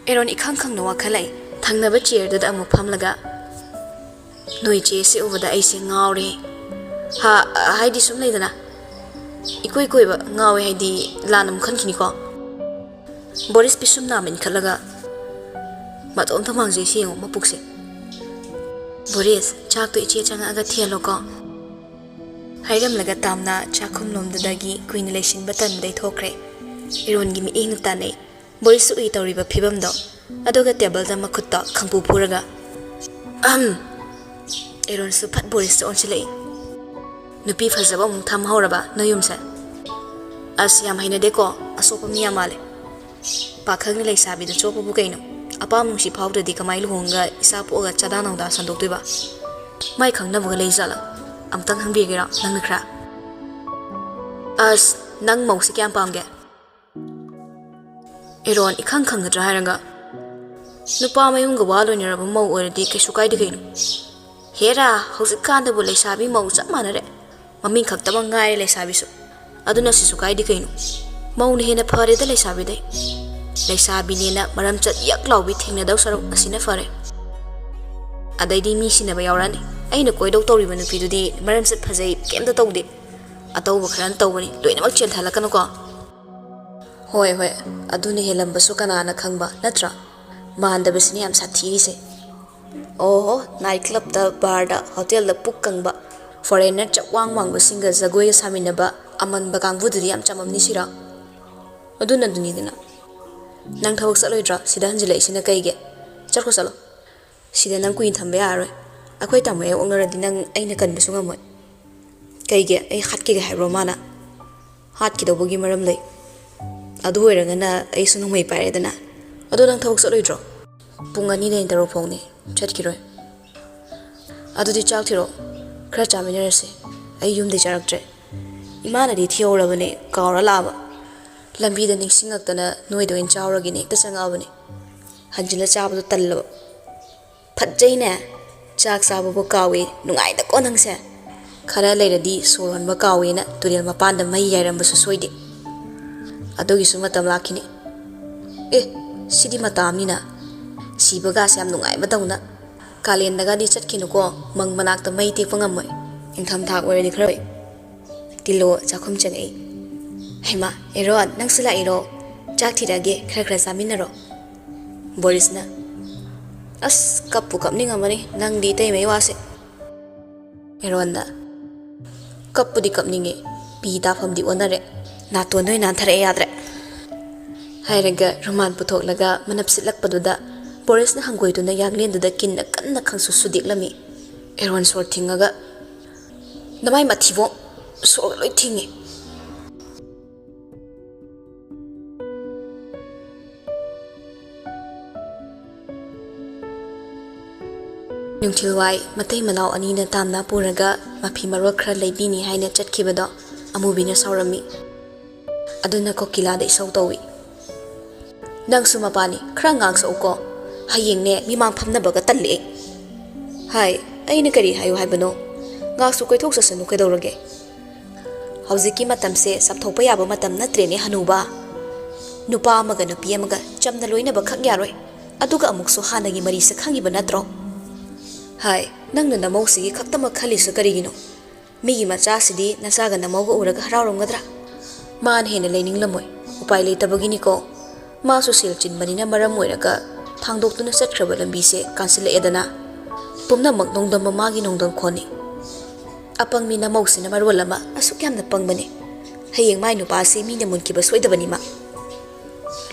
ꯑꯦꯔꯣꯟ ꯏꯈꯪ ꯈꯪꯅ ꯋꯥꯈꯜ ꯂꯩ꯫ ꯊꯪꯅꯕ ꯆꯤꯌꯔꯗꯨꯗ ꯑꯃꯨꯛ ꯐꯝꯂꯒ, "ꯅꯣꯏ ꯆꯦꯁꯦ ꯎꯕꯗ ꯑꯩꯁꯦ ꯉꯥꯎꯔꯦ꯫ ꯍꯥ, ꯍꯥꯏꯗꯤ ꯁꯨꯝ ꯂꯩꯗꯅ, ꯏꯀꯣꯏ ꯀꯣꯏꯕ ꯉꯥꯎꯋꯦ ꯍꯥꯏꯗꯤ ꯂꯥꯟꯅ ꯑꯃꯨꯛ ꯈꯟꯈꯤꯅꯤꯀꯣ?" ꯕꯣꯔꯤꯁ ꯄꯤꯁꯨꯝ ꯅꯥꯝꯃ ꯏꯟꯈꯠꯂꯒ, "ꯃꯇꯣꯝꯇ ꯃꯥꯡꯖꯩ ꯁꯤ ꯌꯦꯡꯉꯣ ꯃꯄꯨꯛꯁꯦ꯫" "ꯕꯣꯔꯤꯁ, ꯆꯥꯛꯇꯣ ꯏꯆꯦ ꯆꯪꯉꯛꯑꯒ ꯊꯤꯍꯜꯂꯣꯀꯣ꯫" ꯍꯥꯏꯔꯝꯂꯒ ꯇꯥꯝꯅꯥ ꯆꯥꯛꯈꯨꯝꯂꯣꯝꯗꯨꯗꯒꯤ ꯀꯨꯏꯅ ꯂꯩꯁꯤꯟꯕ ꯇꯟꯕꯗꯩ ꯊꯣꯛꯈ꯭ꯔꯦ꯫ ꯑꯦꯔꯣꯟꯒꯤ ꯃꯤꯠꯌꯦꯡ ꯇꯥꯟꯅꯩ꯫ ꯕꯣꯔꯤꯁ ꯎꯏ ꯇꯧꯔꯤꯕ ꯐꯤꯕꯝꯗꯣ꯫ ꯑꯗꯨꯒ ꯇꯦꯕꯜꯗ ꯃꯈꯨꯠꯇꯣ ꯈꯪꯄꯨ ꯄꯨꯔꯒ, "ꯑꯍꯝ!" ꯑꯦꯔꯣꯟꯁꯨ ꯐꯠ ꯕꯣꯔꯤꯁꯇ ꯑꯣꯟꯁꯤꯜꯂꯛꯏ꯫ "ꯅꯨꯄꯤ ꯐꯖꯕ ꯑꯃꯨꯛ ꯊꯝꯍꯧꯔꯕ ꯅꯣꯏ ꯌꯨꯝꯁꯦ? ꯑꯁ, ꯌꯥꯝ ꯍꯩꯅꯗꯦꯀꯣ, ꯑꯁꯣꯛꯄ ꯃꯤ ꯌꯥꯝ ꯃꯥꯜꯂꯦ꯫ ꯄꯥꯈꯪꯅ ꯂꯩꯁꯥꯕꯤꯗ ꯆꯣꯞꯄꯕꯨ ꯀꯩꯅꯣ? ꯑꯄꯥꯝ ꯅꯨꯡꯁꯤ ꯐꯥꯎꯗ꯭ꯔꯗꯤ ꯀꯃꯥꯏ ꯂꯨꯍꯣꯡꯉꯒ ꯏꯆꯥ ꯄꯣꯛꯑꯒ ꯆꯥꯗꯥ ꯅꯧꯗꯥ ꯁꯟꯗꯣꯛꯇꯣꯏꯕ? ꯃꯥꯏ ꯈꯪꯅꯕꯒ ꯂꯩꯖꯥꯠꯂꯥ? ꯑꯝꯇꯪ ꯍꯪꯕꯤꯒꯦꯔꯣ ꯅꯪꯅ ꯈꯔ?" "ꯑꯁ, ꯅꯪ ꯃꯧꯁꯦ ꯀꯌꯥꯝ ꯄꯥꯝꯒꯦ?" ꯑꯦꯔꯣꯟ ꯏꯈꯪ ꯈꯪꯒꯗ꯭ꯔꯥ ꯍꯥꯏꯔꯒ, "ꯅꯨꯄꯥ ꯃꯌꯨꯝꯒ ꯋꯥ ꯂꯣꯏꯅꯔꯕ ꯃꯧ ꯑꯣꯏꯔꯗꯤ ꯀꯩꯁꯨ ꯀꯥꯏꯗꯦ ꯀꯩꯅꯣ꯫ ꯍꯦꯔꯥ, ꯍꯧꯖꯤꯛꯀꯥꯟꯗꯕꯨ ꯂꯩꯁꯥꯕꯤ ꯃꯧ ꯆꯞ ꯃꯥꯟꯅꯔꯦ꯫ ꯃꯃꯤꯡ ꯈꯛꯇꯃꯛ ꯉꯥꯏꯔꯦ ꯂꯩꯁꯥꯕꯤꯁꯨ꯫ ꯑꯗꯨꯅ ꯁꯤꯁꯨ ꯀꯥꯏꯗꯦ ꯀꯩꯅꯣ꯫ ꯃꯧꯅ ꯍꯦꯟꯅ ꯐꯔꯦꯗ ꯂꯩꯁꯥꯕꯤꯗꯩ꯫ ꯂꯩꯁꯥꯕꯤꯅꯦꯅ ꯃꯔꯝ ꯆꯠ ꯌꯛ ꯂꯥꯎꯕꯤ ꯊꯦꯡꯅꯗꯧ ꯁꯔꯨꯛ ꯑꯁꯤꯅ ꯐꯔꯦ꯫ ꯑꯗꯩꯗꯤ ꯃꯤ ꯁꯤꯟꯅꯕ ꯌꯥꯎꯔꯛꯑꯅꯤ꯫ ꯑꯩꯅ ꯀꯣꯏꯗꯧ ꯇꯧꯔꯤꯕ ꯅꯨꯄꯤꯗꯨꯗꯤ ꯃꯔꯝ ꯆꯠ ꯐꯖꯩ, ꯀꯩꯝꯇ ꯇꯧꯗꯦ꯫ ꯑꯇꯧꯕ ꯈꯔꯅ ꯇꯧꯕꯅꯤ, ꯂꯣꯏꯅꯃꯛ ꯆꯦꯟꯊꯍꯜꯂꯛꯀꯅꯨꯀꯣ꯫" "ꯍꯣꯏ, ꯍꯣꯏ, ꯑꯗꯨꯅ ꯍꯦꯜꯂꯝꯕꯁꯨ ꯀꯅꯥꯅ ꯈꯪꯕ, ꯅꯠꯇ꯭ꯔꯥ? ꯃꯥꯟꯗꯕꯁꯤꯅ ꯌꯥꯝ ꯁꯥꯊꯤꯔꯤꯁꯦ꯫ ꯑꯣꯍꯣ, ꯅꯥꯏꯠ ꯀ꯭ꯂꯕꯇ, ꯕꯥꯔꯗ, ꯍꯣꯇꯦꯜꯗ ꯄꯨꯛ ꯀꯪꯕ ꯐꯣꯔꯦꯟꯅꯔ ꯆꯥꯛꯋꯥꯡ ꯋꯥꯡꯕꯁꯤꯡꯒ ꯖꯒꯣꯏꯒ ꯁꯥꯃꯤꯟꯅꯕ ꯑꯃꯟꯕ ꯀꯥꯡꯕꯨꯗꯨꯗꯤ ꯌꯥꯝ ꯆꯝꯃꯝꯅꯤ ꯁꯤꯔꯣ? ꯑꯗꯨꯅ ꯑꯗꯨꯅꯤꯗꯅ꯫ ꯅꯪ ꯊꯕꯛ ꯆꯠꯂꯣꯏꯗ꯭ꯔꯣ? ꯁꯤꯗ ꯍꯟꯖꯤꯜꯂꯛꯏꯁꯤꯅ ꯀꯩꯒꯤ? ꯆꯠꯈ꯭ꯔꯣ, ꯆꯠꯂꯣ꯫ ꯁꯤꯗ ꯅꯪ ꯀꯨꯏꯅ ꯊꯝꯕ ꯌꯥꯔꯔꯣꯏ꯫ ꯑꯩꯈꯣꯏ ꯇꯥꯃꯣ ꯍꯦꯛ ꯑꯣꯛꯅꯔꯗꯤ ꯅꯪ ꯑꯩꯅ ꯀꯟꯕꯁꯨ ꯉꯝꯃꯣꯏ꯫" "ꯀꯩꯒꯤ? ꯑꯩ ꯍꯥꯠꯈꯤꯒꯦ ꯍꯥꯏꯕ꯭ꯔꯣ ꯃꯥꯅ?" "ꯍꯥꯠꯈꯤꯗꯧꯕꯒꯤ ꯃꯔꯝ ꯂꯩ꯫ ꯑꯗꯨ ꯑꯣꯏꯔꯒꯅ ꯑꯩꯁꯨ ꯅꯣꯡꯃꯩ ꯄꯥꯏꯔꯦꯗꯅ꯫ ꯑꯗꯣ ꯅꯪ ꯊꯕꯛ ꯆꯠꯂꯣꯏꯗ꯭ꯔꯣ? ꯄꯨꯡ ꯑꯅꯤꯗꯩꯅ ꯇꯔꯨꯛ ꯐꯥꯎꯅꯤ꯫ ꯆꯠꯈꯤꯔꯣꯏ꯫ ꯑꯗꯨꯗꯤ ꯆꯥꯛ ꯊꯤꯔꯣ, ꯈꯔ ꯆꯥꯃꯤꯟꯅꯔꯁꯦ꯫ ꯑꯩ ꯌꯨꯝꯗꯩ ꯆꯥꯔꯛꯇ꯭ꯔꯦ꯫ ꯏꯃꯥꯅꯗꯤ ꯊꯤꯍꯧꯔꯕꯅꯦ, ꯀꯥꯎꯔ ꯂꯥꯛꯑꯕ꯫ ꯂꯝꯕꯤꯗ ꯅꯤꯡꯁꯤꯡꯉꯛꯇꯅ ꯅꯣꯏꯗ ꯑꯣꯏꯅ ꯆꯥꯎꯔꯒꯦꯅ ꯍꯦꯛꯇ ꯆꯪꯉꯛꯑꯕꯅꯦ꯫ ꯍꯟꯖꯤꯜꯂ ꯆꯥꯕꯗꯣ ꯇꯜꯂꯕ꯫ ꯐꯠꯖꯩꯅꯦ꯫ ꯆꯥꯛ ꯆꯥꯕꯕꯨ ꯀꯥꯎꯏ, ꯅꯨꯡꯉꯥꯏꯗꯀꯣ ꯅꯪꯁꯦ꯫ ꯈꯔ ꯂꯩꯔꯗꯤ ꯁꯣꯔ ꯍꯣꯟꯕ ꯀꯥꯎꯏꯅ ꯇꯨꯔꯦꯜ ꯃꯄꯥꯟꯗ ꯃꯩ ꯌꯥꯏꯔꯝꯕꯁꯨ ꯁꯣꯏꯗꯦ꯫ ꯑꯗꯨꯒꯤꯁꯨ ꯃꯇꯝ ꯂꯥꯛꯈꯤꯅꯤ꯫ ꯑꯦ, ꯁꯤꯗꯤ ꯃꯇꯥ ꯑꯃꯅꯤꯅ꯫ ꯁꯤꯕꯒꯥꯁꯦ ꯌꯥꯝ ꯅꯨꯡꯉꯥꯏꯕꯗꯧꯅ꯫ ꯀꯥꯂꯦꯟꯗꯒꯗꯤ ꯆꯠꯈꯤꯅꯨꯀꯣ, ꯃꯪ ꯃꯅꯥꯛꯇ ꯃꯩ ꯇꯦꯛꯄ ꯉꯝꯃꯣꯏ꯫ ꯏꯪꯊꯝꯊꯥ ꯑꯣꯏꯔꯗꯤ ꯈꯔ ꯐꯩ꯫ ꯇꯤꯜꯂꯣ ꯆꯥꯛꯈꯨꯝ ꯆꯪꯉꯛꯏ꯫ ꯍꯩꯃꯥ, ꯑꯦꯔꯣꯟ, ꯅꯪꯁꯨ ꯂꯥꯛꯏꯔꯣ? ꯆꯥꯛ ꯊꯤꯔꯛꯑꯒꯦ, ꯈꯔ ꯈꯔ ꯆꯥꯃꯤꯟꯅꯔꯣ꯫ ꯕꯣꯔꯤꯁꯅ, "ꯑꯁ, ꯀꯞꯄꯨ ꯀꯞꯅꯤꯡꯉꯝꯃꯅꯤ ꯅꯪꯗꯤ ꯏꯇꯩꯃꯩ ꯋꯥꯁꯦ꯫" ꯑꯦꯔꯣꯟꯅ, "ꯀꯞꯄꯨꯗꯤ ꯀꯞꯅꯤꯡꯉꯦ, ꯄꯤ ꯇꯥꯐꯝꯗꯤ ꯑꯣꯟꯅꯔꯦ, ꯅꯥꯇꯣꯟꯗ ꯑꯣꯏꯅ ꯅꯥꯟꯊꯔꯛꯑꯦ, ꯌꯥꯗ꯭ꯔꯦ꯫" ꯍꯥꯏꯔꯒ ꯔꯨꯃꯥꯟ ꯄꯨꯊꯣꯛꯂꯒ ꯃꯅꯞ ꯁꯤꯠꯂꯛꯄꯗꯨꯗ ꯕꯣꯔꯤꯁꯅ ꯍꯪꯒꯣꯏꯗꯨꯅ ꯌꯥꯡꯂꯦꯟꯗꯨꯗ ꯀꯤꯟꯅ ꯀꯟꯅ ꯈꯪꯁꯨ ꯁꯨꯗꯦꯛꯂꯝꯃꯤ꯫ ꯑꯦꯔꯣꯟ ꯁꯣꯔ ꯊꯤꯡꯉꯒ, "ꯅꯃꯥꯏ ꯃꯊꯤꯕꯣꯡ, ꯁꯣꯔꯒ ꯂꯣꯏ ꯊꯤꯡꯉꯦ꯫" ꯅꯨꯡꯊꯤꯜꯋꯥꯏ ꯃꯇꯩ ꯃꯅꯥꯎ ꯑꯅꯤꯅ ꯇꯥꯝꯅ ꯄꯨꯔꯒ ꯃꯐꯤ ꯃꯔꯣꯜ ꯈꯔ ꯂꯩꯕꯤꯅꯤ ꯍꯥꯏꯅ ꯆꯠꯈꯤꯕꯗꯣ ꯑꯃꯨꯕꯤꯅ ꯁꯥꯎꯔꯝꯃꯤ꯫ ꯑꯗꯨꯅ ꯀꯣꯀꯤꯂꯥꯗ ꯏꯁꯧ ꯇꯧꯏ꯫ "ꯅꯪꯁꯨ ꯃꯄꯥꯅꯤ, ꯈꯔ ꯉꯥꯡꯁꯛꯎꯀꯣ꯫ ꯍꯌꯦꯡꯅꯦ ꯃꯤꯃꯥꯡ ꯐꯝꯅꯕꯒ ꯇꯜꯂꯛꯑꯦ꯫" "ꯍꯥꯏ, ꯑꯩꯅ ꯀꯔꯤ ꯍꯥꯏꯌꯨ ꯍꯥꯏꯕꯅꯣ? ꯉꯥꯛꯁꯨ ꯀꯣꯏꯊꯣꯛ ꯆꯠꯁꯅꯨ ꯀꯩꯗꯧꯔꯒꯦ? ꯍꯧꯖꯤꯛꯀꯤ ꯃꯇꯝꯁꯦ ꯆꯥꯝꯊꯣꯛꯄ ꯌꯥꯕ ꯃꯇꯝ ꯅꯠꯇ꯭ꯔꯦꯅꯦ ꯍꯅꯨꯕ꯫ ꯅꯨꯄꯥ ꯑꯃꯒ ꯅꯨꯄꯤ ꯑꯃꯒ ꯆꯝꯅ ꯂꯣꯏꯅꯕ ꯈꯛ ꯌꯥꯔꯣꯏ, ꯑꯗꯨꯒ ꯑꯃꯨꯛꯁꯨ ꯍꯥꯟꯅꯒꯤ ꯃꯔꯤꯁꯦ ꯈꯪꯉꯤꯕ ꯅꯠꯇ꯭ꯔꯣ? ꯍꯥꯏ, ꯅꯪꯅ ꯅꯃꯧꯁꯤꯒꯤ ꯈꯛꯇꯃꯛ ꯈꯜꯂꯤꯁꯨ ꯀꯔꯤꯒꯤꯅꯣ? ꯃꯤꯒꯤ ꯃꯆꯥꯁꯤꯗꯤ ꯅꯆꯥꯒ ꯅꯃꯧꯒ ꯎꯔꯒ ꯍꯔꯥꯎꯔꯝꯒꯗ꯭ꯔꯥ? ꯃꯥꯅ ꯍꯦꯟꯅ ꯂꯩꯅꯤꯡꯂꯝꯃꯣꯏ꯫ ꯎꯄꯥꯏ ꯂꯩꯇꯕꯒꯤꯅꯤꯀꯣ꯫ ꯃꯥꯁꯨ ꯁꯦꯜ ꯆꯤꯟꯕꯅꯤꯅ ꯃꯔꯝ ꯑꯣꯏꯔꯒ ꯊꯥꯡꯗꯣꯛꯇꯨꯅ ꯆꯠꯈ꯭ꯔꯕ ꯂꯝꯕꯤꯁꯦ ꯀꯥꯟꯁꯤꯜꯂꯛꯑꯦꯗꯅ꯫ ꯄꯨꯝꯅꯃꯛ ꯅꯣꯡꯗꯝꯕ ꯃꯥꯒꯤ ꯅꯣꯡꯗꯝꯈꯣꯟꯅꯤ꯫ ꯑꯄꯪꯕꯤ ꯅꯃꯧꯁꯤꯅ ꯃꯔꯣꯜ ꯑꯃ ꯑꯁꯨꯛ ꯌꯥꯝꯅ ꯄꯪꯕꯅꯤ꯫ ꯍꯌꯦꯡ ꯃꯥꯏ ꯅꯨꯄꯥꯁꯤ ꯃꯤꯅ ꯃꯨꯟꯈꯤꯕ ꯁꯣꯏꯗꯕꯅꯤ ꯃꯥ꯫"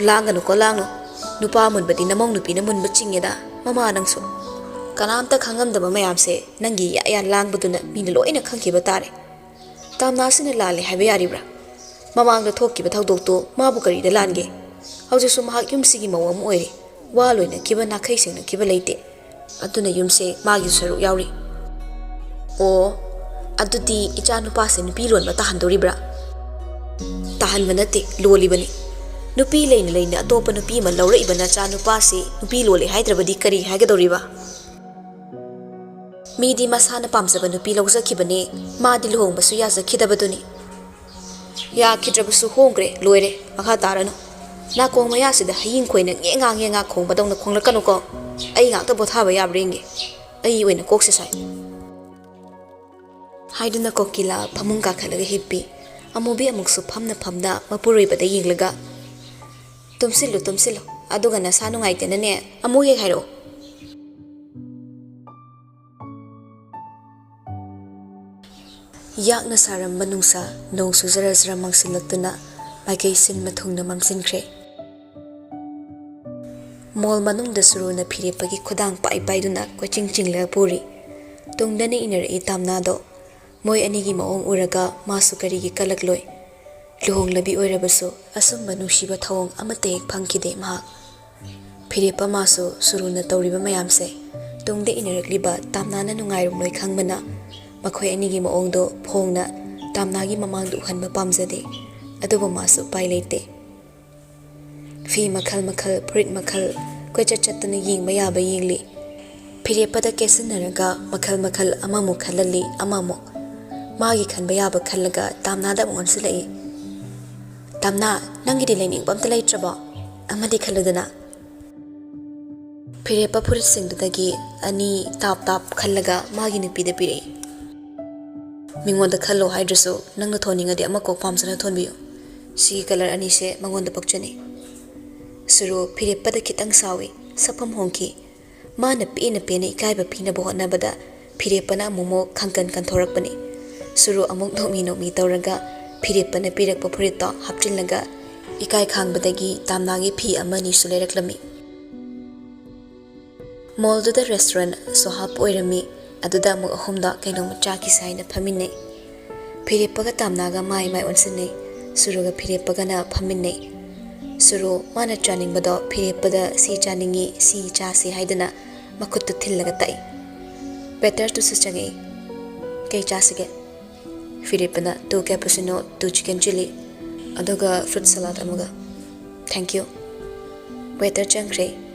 "ꯂꯥꯡꯒꯅꯨꯀꯣ, ꯂꯥꯡꯅꯨ꯫ ꯅꯨꯄꯥ ꯃꯨꯟꯕꯗꯤ ꯅꯃꯧ ꯅꯨꯄꯤꯅ ꯃꯨꯟꯕ ꯆꯤꯡꯉꯦꯗ, ꯃꯃꯥ ꯅꯪꯁꯨ꯫ ꯀꯅꯥꯝꯇ ꯈꯪꯉꯝꯗꯕ ꯃꯌꯥꯝꯁꯦ ꯅꯪꯒꯤ ꯌꯥ ꯌꯥ ꯂꯥꯡꯕꯗꯨꯅ ꯃꯤꯅ ꯂꯣꯏꯅ ꯈꯪꯈꯤꯕ ꯇꯥꯔꯦ꯫ ꯇꯥꯝꯅꯥꯁꯤꯅ ꯂꯥꯜꯂꯦ ꯍꯥꯏꯕ ꯌꯥꯔꯤꯕ꯭ꯔꯥ? ꯃꯃꯥꯡꯗ ꯊꯣꯛꯈꯤꯕ ꯊꯧꯗꯣꯛꯇꯣ ꯃꯥꯕꯨ ꯀꯔꯤꯗ ꯂꯥꯟꯒꯦ? ꯍꯧꯖꯤꯛꯁꯨ ꯃꯍꯥꯛ ꯌꯨꯝꯁꯤꯒꯤ ꯃꯧ ꯑꯃ ꯑꯣꯏꯔꯤ꯫ ꯋꯥ ꯂꯣꯏꯅꯈꯤꯕ, ꯅꯥꯈꯩ ꯁꯦꯡꯅꯈꯤꯕ ꯂꯩꯇꯦ꯫ ꯑꯗꯨꯅ ꯌꯨꯝꯁꯦ ꯃꯥꯒꯤ ꯁꯔꯨꯛ ꯌꯥꯎꯔꯤ꯫ ꯑꯣ, ꯑꯗꯨꯗꯤ ꯏꯆꯥ ꯅꯨꯄꯥꯁꯦ ꯅꯨꯄꯤ ꯂꯣꯟꯕ ꯇꯥꯍꯟꯗꯣꯔꯤꯕ꯭ꯔꯥ? ꯇꯥꯍꯟꯕ ꯅꯠꯇꯦ, ꯂꯣꯜꯂꯤꯕꯅꯤ꯫ ꯅꯨꯄꯤ ꯂꯩꯅ ꯂꯩꯅ ꯑꯇꯣꯞꯄ ꯅꯨꯄꯤ ꯑꯃ ꯂꯧꯔꯛꯏꯕ ꯅꯆꯥ ꯅꯨꯄꯥꯁꯤ ꯅꯨꯄꯤ ꯂꯣꯜꯂꯦ ꯍꯥꯏꯗ꯭ꯔꯕꯗꯤ ꯀꯔꯤ ꯍꯥꯏꯒꯗꯧꯔꯤꯕ? ꯃꯤꯗꯤ ꯃꯁꯥꯅ ꯄꯥꯝꯖꯕ ꯅꯨꯄꯤ ꯂꯧꯖꯈꯤꯕꯅꯦ, ꯃꯥꯗꯤ ꯂꯨꯍꯣꯡꯕꯁꯨ ꯌꯥꯖꯈꯤꯗꯕꯗꯨꯅꯤ꯫ ꯌꯥꯈꯤꯗ꯭ꯔꯕꯁꯨ ꯍꯣꯡꯈ꯭ꯔꯦ, ꯂꯣꯏꯔꯦ, ꯃꯈꯥ ꯇꯥꯔꯅꯨ꯫ ꯅꯥꯀꯣꯡ ꯃꯌꯥꯁꯤꯗ ꯍꯌꯤꯡ ꯈꯣꯏꯅ ꯉꯦꯉꯥ ꯉꯦꯉꯥ ꯈꯣꯡꯕꯗꯧꯅ ꯈꯣꯡꯂꯛꯀꯅꯨꯀꯣ꯫ ꯑꯩ ꯉꯥꯛꯇ ꯄꯣꯊꯥꯕ ꯌꯥꯕ꯭ꯔꯥ ꯌꯦꯡꯒꯦ꯫ ꯑꯩ ꯑꯣꯏꯅ ꯀꯣꯛꯁꯦ ꯁꯥꯏ꯫ ꯍꯥꯏꯗꯨꯅ ꯀꯣꯀꯤꯂꯥ ꯐꯃꯨꯡ ꯀꯥꯈꯠꯂꯒ ꯍꯤꯞꯄꯤ꯫ ꯑꯃꯨꯕꯤ ꯑꯃꯨꯛꯁꯨ ꯐꯝꯅ ꯐꯝꯅ ꯃꯄꯨꯔꯣꯏꯕꯗ ꯌꯦꯡꯂꯒ, "ꯇꯨꯝꯁꯤꯜꯂꯨ, ꯇꯨꯝꯁꯤꯜꯂꯨ, ꯑꯗꯨꯒ ꯅꯁꯥ ꯅꯨꯡꯉꯥꯏꯇꯦꯅꯅꯦ ꯑꯃꯨꯛ ꯍꯦꯛ ꯍꯥꯏꯔꯛꯑꯣ"꯫ ꯌꯥꯛꯅ ꯁꯥꯔꯝꯕ ꯅꯨꯡꯁꯥ ꯅꯣꯡꯁꯨ ꯖꯔ ꯖꯔ ꯃꯥꯡꯁꯤꯜꯂꯛꯇꯨꯅ ꯃꯥꯏꯀꯩ ꯁꯤꯟꯕ ꯊꯨꯡꯅ ꯃꯝꯁꯤꯟꯈ꯭ꯔꯦ꯫ ꯃꯣꯜ ꯃꯅꯨꯡꯗ ꯁꯨꯔꯨꯅ ꯐꯤꯔꯦꯞꯄꯒꯤ ꯈꯨꯗꯥꯡ ꯄꯥꯏ ꯄꯥꯏꯗꯨꯅ ꯀꯣꯏꯆꯤꯡ ꯆꯤꯡꯂꯒ ꯄꯨꯔꯤ꯫ ꯇꯨꯡꯗꯅ ꯏꯟꯅꯔꯛꯏ ꯇꯥꯝꯅꯥꯗꯣ꯫ ꯃꯣꯏ ꯑꯅꯤꯒꯤ ꯃꯑꯣꯡ ꯎꯔꯒ ꯃꯥꯁꯨ ꯀꯔꯤꯒꯤ ꯀꯜꯂꯛꯂꯣꯏ? ꯂꯨꯍꯣꯡꯂꯕꯤ ꯑꯣꯏꯔꯕꯁꯨ ꯑꯁꯨꯝꯕ ꯅꯨꯡꯁꯤꯕ ꯊꯧꯑꯣꯡ ꯑꯃꯠꯇ ꯍꯦꯛ ꯐꯪꯈꯤꯗꯦ ꯃꯍꯥꯛ꯫ ꯐꯤꯔꯦꯞꯄ ꯃꯥꯁꯨ ꯁꯨꯔꯨꯅ ꯇꯧꯔꯤꯕ ꯃꯌꯥꯝꯁꯦ ꯇꯨꯡꯗ ꯏꯟꯅꯔꯛꯂꯤꯕ ꯇꯥꯝꯅꯥꯅ ꯅꯨꯡꯉꯥꯏꯔꯝꯂꯣꯏ ꯈꯪꯕꯅ ꯃꯈꯣꯏ ꯑꯅꯤꯒꯤ ꯃꯑꯣꯡꯗꯣ ꯐꯣꯡꯅ ꯇꯥꯝꯅꯥꯒꯤ ꯃꯃꯥꯡꯗ ꯎꯍꯟꯕ ꯄꯥꯝꯖꯗꯦ꯫ ꯑꯗꯨꯕꯨ ꯃꯥꯁꯨ ꯎꯄꯥꯏ ꯂꯩꯇꯦ꯫ ꯐꯤ ꯃꯈꯜ ꯃꯈꯜ, ꯐꯨꯔꯤꯠ ꯃꯈꯜ, ꯀꯣꯏꯆꯠ ꯆꯠꯇꯨꯅ ꯌꯦꯡꯕ ꯌꯥꯕ ꯌꯦꯡꯂꯤ꯫ ꯐꯤꯔꯦꯞꯄꯗ ꯀꯦꯠꯁꯤꯟꯅꯔꯒ ꯃꯈꯜ ꯃꯈꯜ ꯑꯃꯃꯨꯛ ꯈꯜꯍꯜꯂꯤ, ꯑꯃꯃꯨꯛ꯫ ꯃꯥꯒꯤ ꯈꯟꯕ ꯌꯥꯕ ꯈꯜꯂꯒ ꯇꯥꯝꯅꯥꯗ ꯑꯃꯨꯛ ꯑꯣꯟꯁꯤꯜꯂꯛꯏ꯫ "ꯇꯥꯝꯅꯥ, ꯅꯪꯒꯤꯗꯤ ꯂꯩꯅꯤꯡꯕ ꯑꯝꯇ ꯂꯩꯇ꯭ꯔꯕꯣ? ꯑꯃꯗꯤ ꯈꯜꯂꯨꯗꯅ"꯫ ꯐꯤꯔꯦꯞꯄ ꯐꯨꯔꯤꯠꯁꯤꯡꯗꯨꯗꯒꯤ ꯑꯅꯤ ꯇꯥꯞ ꯇꯥꯞ ꯈꯜꯂꯒ ꯃꯥꯒꯤ ꯅꯨꯄꯤꯗ ꯄꯤꯔꯛꯏ꯫ "ꯃꯤꯉꯣꯟꯗ ꯈꯜꯂꯣ ꯍꯥꯏꯗ꯭ꯔꯁꯨ ꯅꯪꯅ ꯊꯣꯟꯅꯤꯡꯉꯗꯤ ꯑꯃ ꯀꯣꯛ ꯄꯥꯝꯖꯅ ꯊꯣꯟꯕꯤꯌꯨ꯫ ꯁꯤꯒꯤ ꯀꯂꯔ ꯑꯅꯤꯁꯦ ꯃꯉꯣꯟꯗ ꯄꯛꯆꯅꯤ"꯫ ꯁꯨꯔꯨ ꯐꯤꯔꯦꯞꯄꯗ ꯈꯤꯇꯪ ꯁꯥꯎꯏ, ꯁꯛꯐꯝ ꯍꯣꯡꯈꯤ꯫ ꯃꯥꯅ ꯄꯦꯟꯅ ꯄꯦꯟꯅ ꯏꯀꯥꯏꯕ ꯄꯤꯅꯕ ꯍꯣꯠꯅꯕꯗ ꯐꯤꯔꯦꯞꯄꯅ ꯑꯃꯨꯛꯃꯨꯛ ꯈꯪꯀꯟ ꯀꯟꯊꯣꯔꯛꯄꯅꯤ꯫ ꯁꯨꯔꯨ ꯑꯃꯨꯛ ꯅꯣꯛꯃꯤ ꯅꯣꯛꯃꯤ ꯇꯧꯔꯒ ꯐꯤꯔꯦꯞꯄꯅ ꯄꯤꯔꯛꯄ ꯐꯨꯔꯤꯠꯇꯣ ꯍꯥꯞꯆꯤꯜꯂꯒ ꯏꯀꯥꯏ ꯈꯥꯡꯕꯗꯒꯤ ꯇꯥꯝꯅꯥꯒꯤ ꯐꯤ ꯑꯃꯅꯤꯁꯨ ꯂꯩꯔꯛꯂꯝꯃꯤ꯫ ꯃꯣꯜꯗꯨꯗ ꯔꯦꯁꯇꯨꯔꯦꯟ ꯁꯣꯍꯥꯞ ꯑꯣꯏꯔꯝꯃꯤ꯫ ꯑꯗꯨꯗ ꯑꯃꯨꯛ ꯑꯍꯨꯝꯗ ꯀꯩꯅꯣꯝꯃ ꯆꯥꯈꯤꯁꯦ ꯍꯥꯏꯅ ꯐꯝꯃꯤꯟꯅꯩ꯫ ꯐꯤꯔꯦꯞꯄꯒ ꯇꯥꯝꯅꯥꯒ ꯃꯥꯏ ꯃꯥꯏ ꯑꯣꯟꯁꯤꯟꯅꯩ꯫ ꯁꯨꯔꯨꯒ ꯐꯤꯔꯦꯞꯄꯒꯅ ꯐꯝꯃꯤꯟꯅꯩ꯫ ꯁꯨꯔꯨ ꯃꯥꯅ ꯆꯥꯅꯤꯡꯕꯗꯣ ꯐꯤꯔꯦꯞꯄꯗ "ꯁꯤ ꯆꯥꯅꯤꯡꯉꯤ, ꯁꯤ ꯆꯥꯁꯤ" ꯍꯥꯏꯗꯨꯅ ꯃꯈꯨꯠꯇꯨ ꯊꯤꯜꯂꯒ ꯇꯛꯏ꯫ ꯋꯦꯇꯔꯗꯨꯁꯨ ꯆꯪꯉꯛꯏ꯫ "ꯀꯩ ꯆꯥꯁꯤꯒꯦ?" ꯐꯤꯔꯦꯞꯄꯅ "Two cappuccino, two chicken chilli, ꯑꯗꯨꯒ fruit salad ꯑꯃꯒ꯫ Thank you." ꯋꯦꯇꯔ ꯆꯪꯈ꯭ꯔꯦ꯫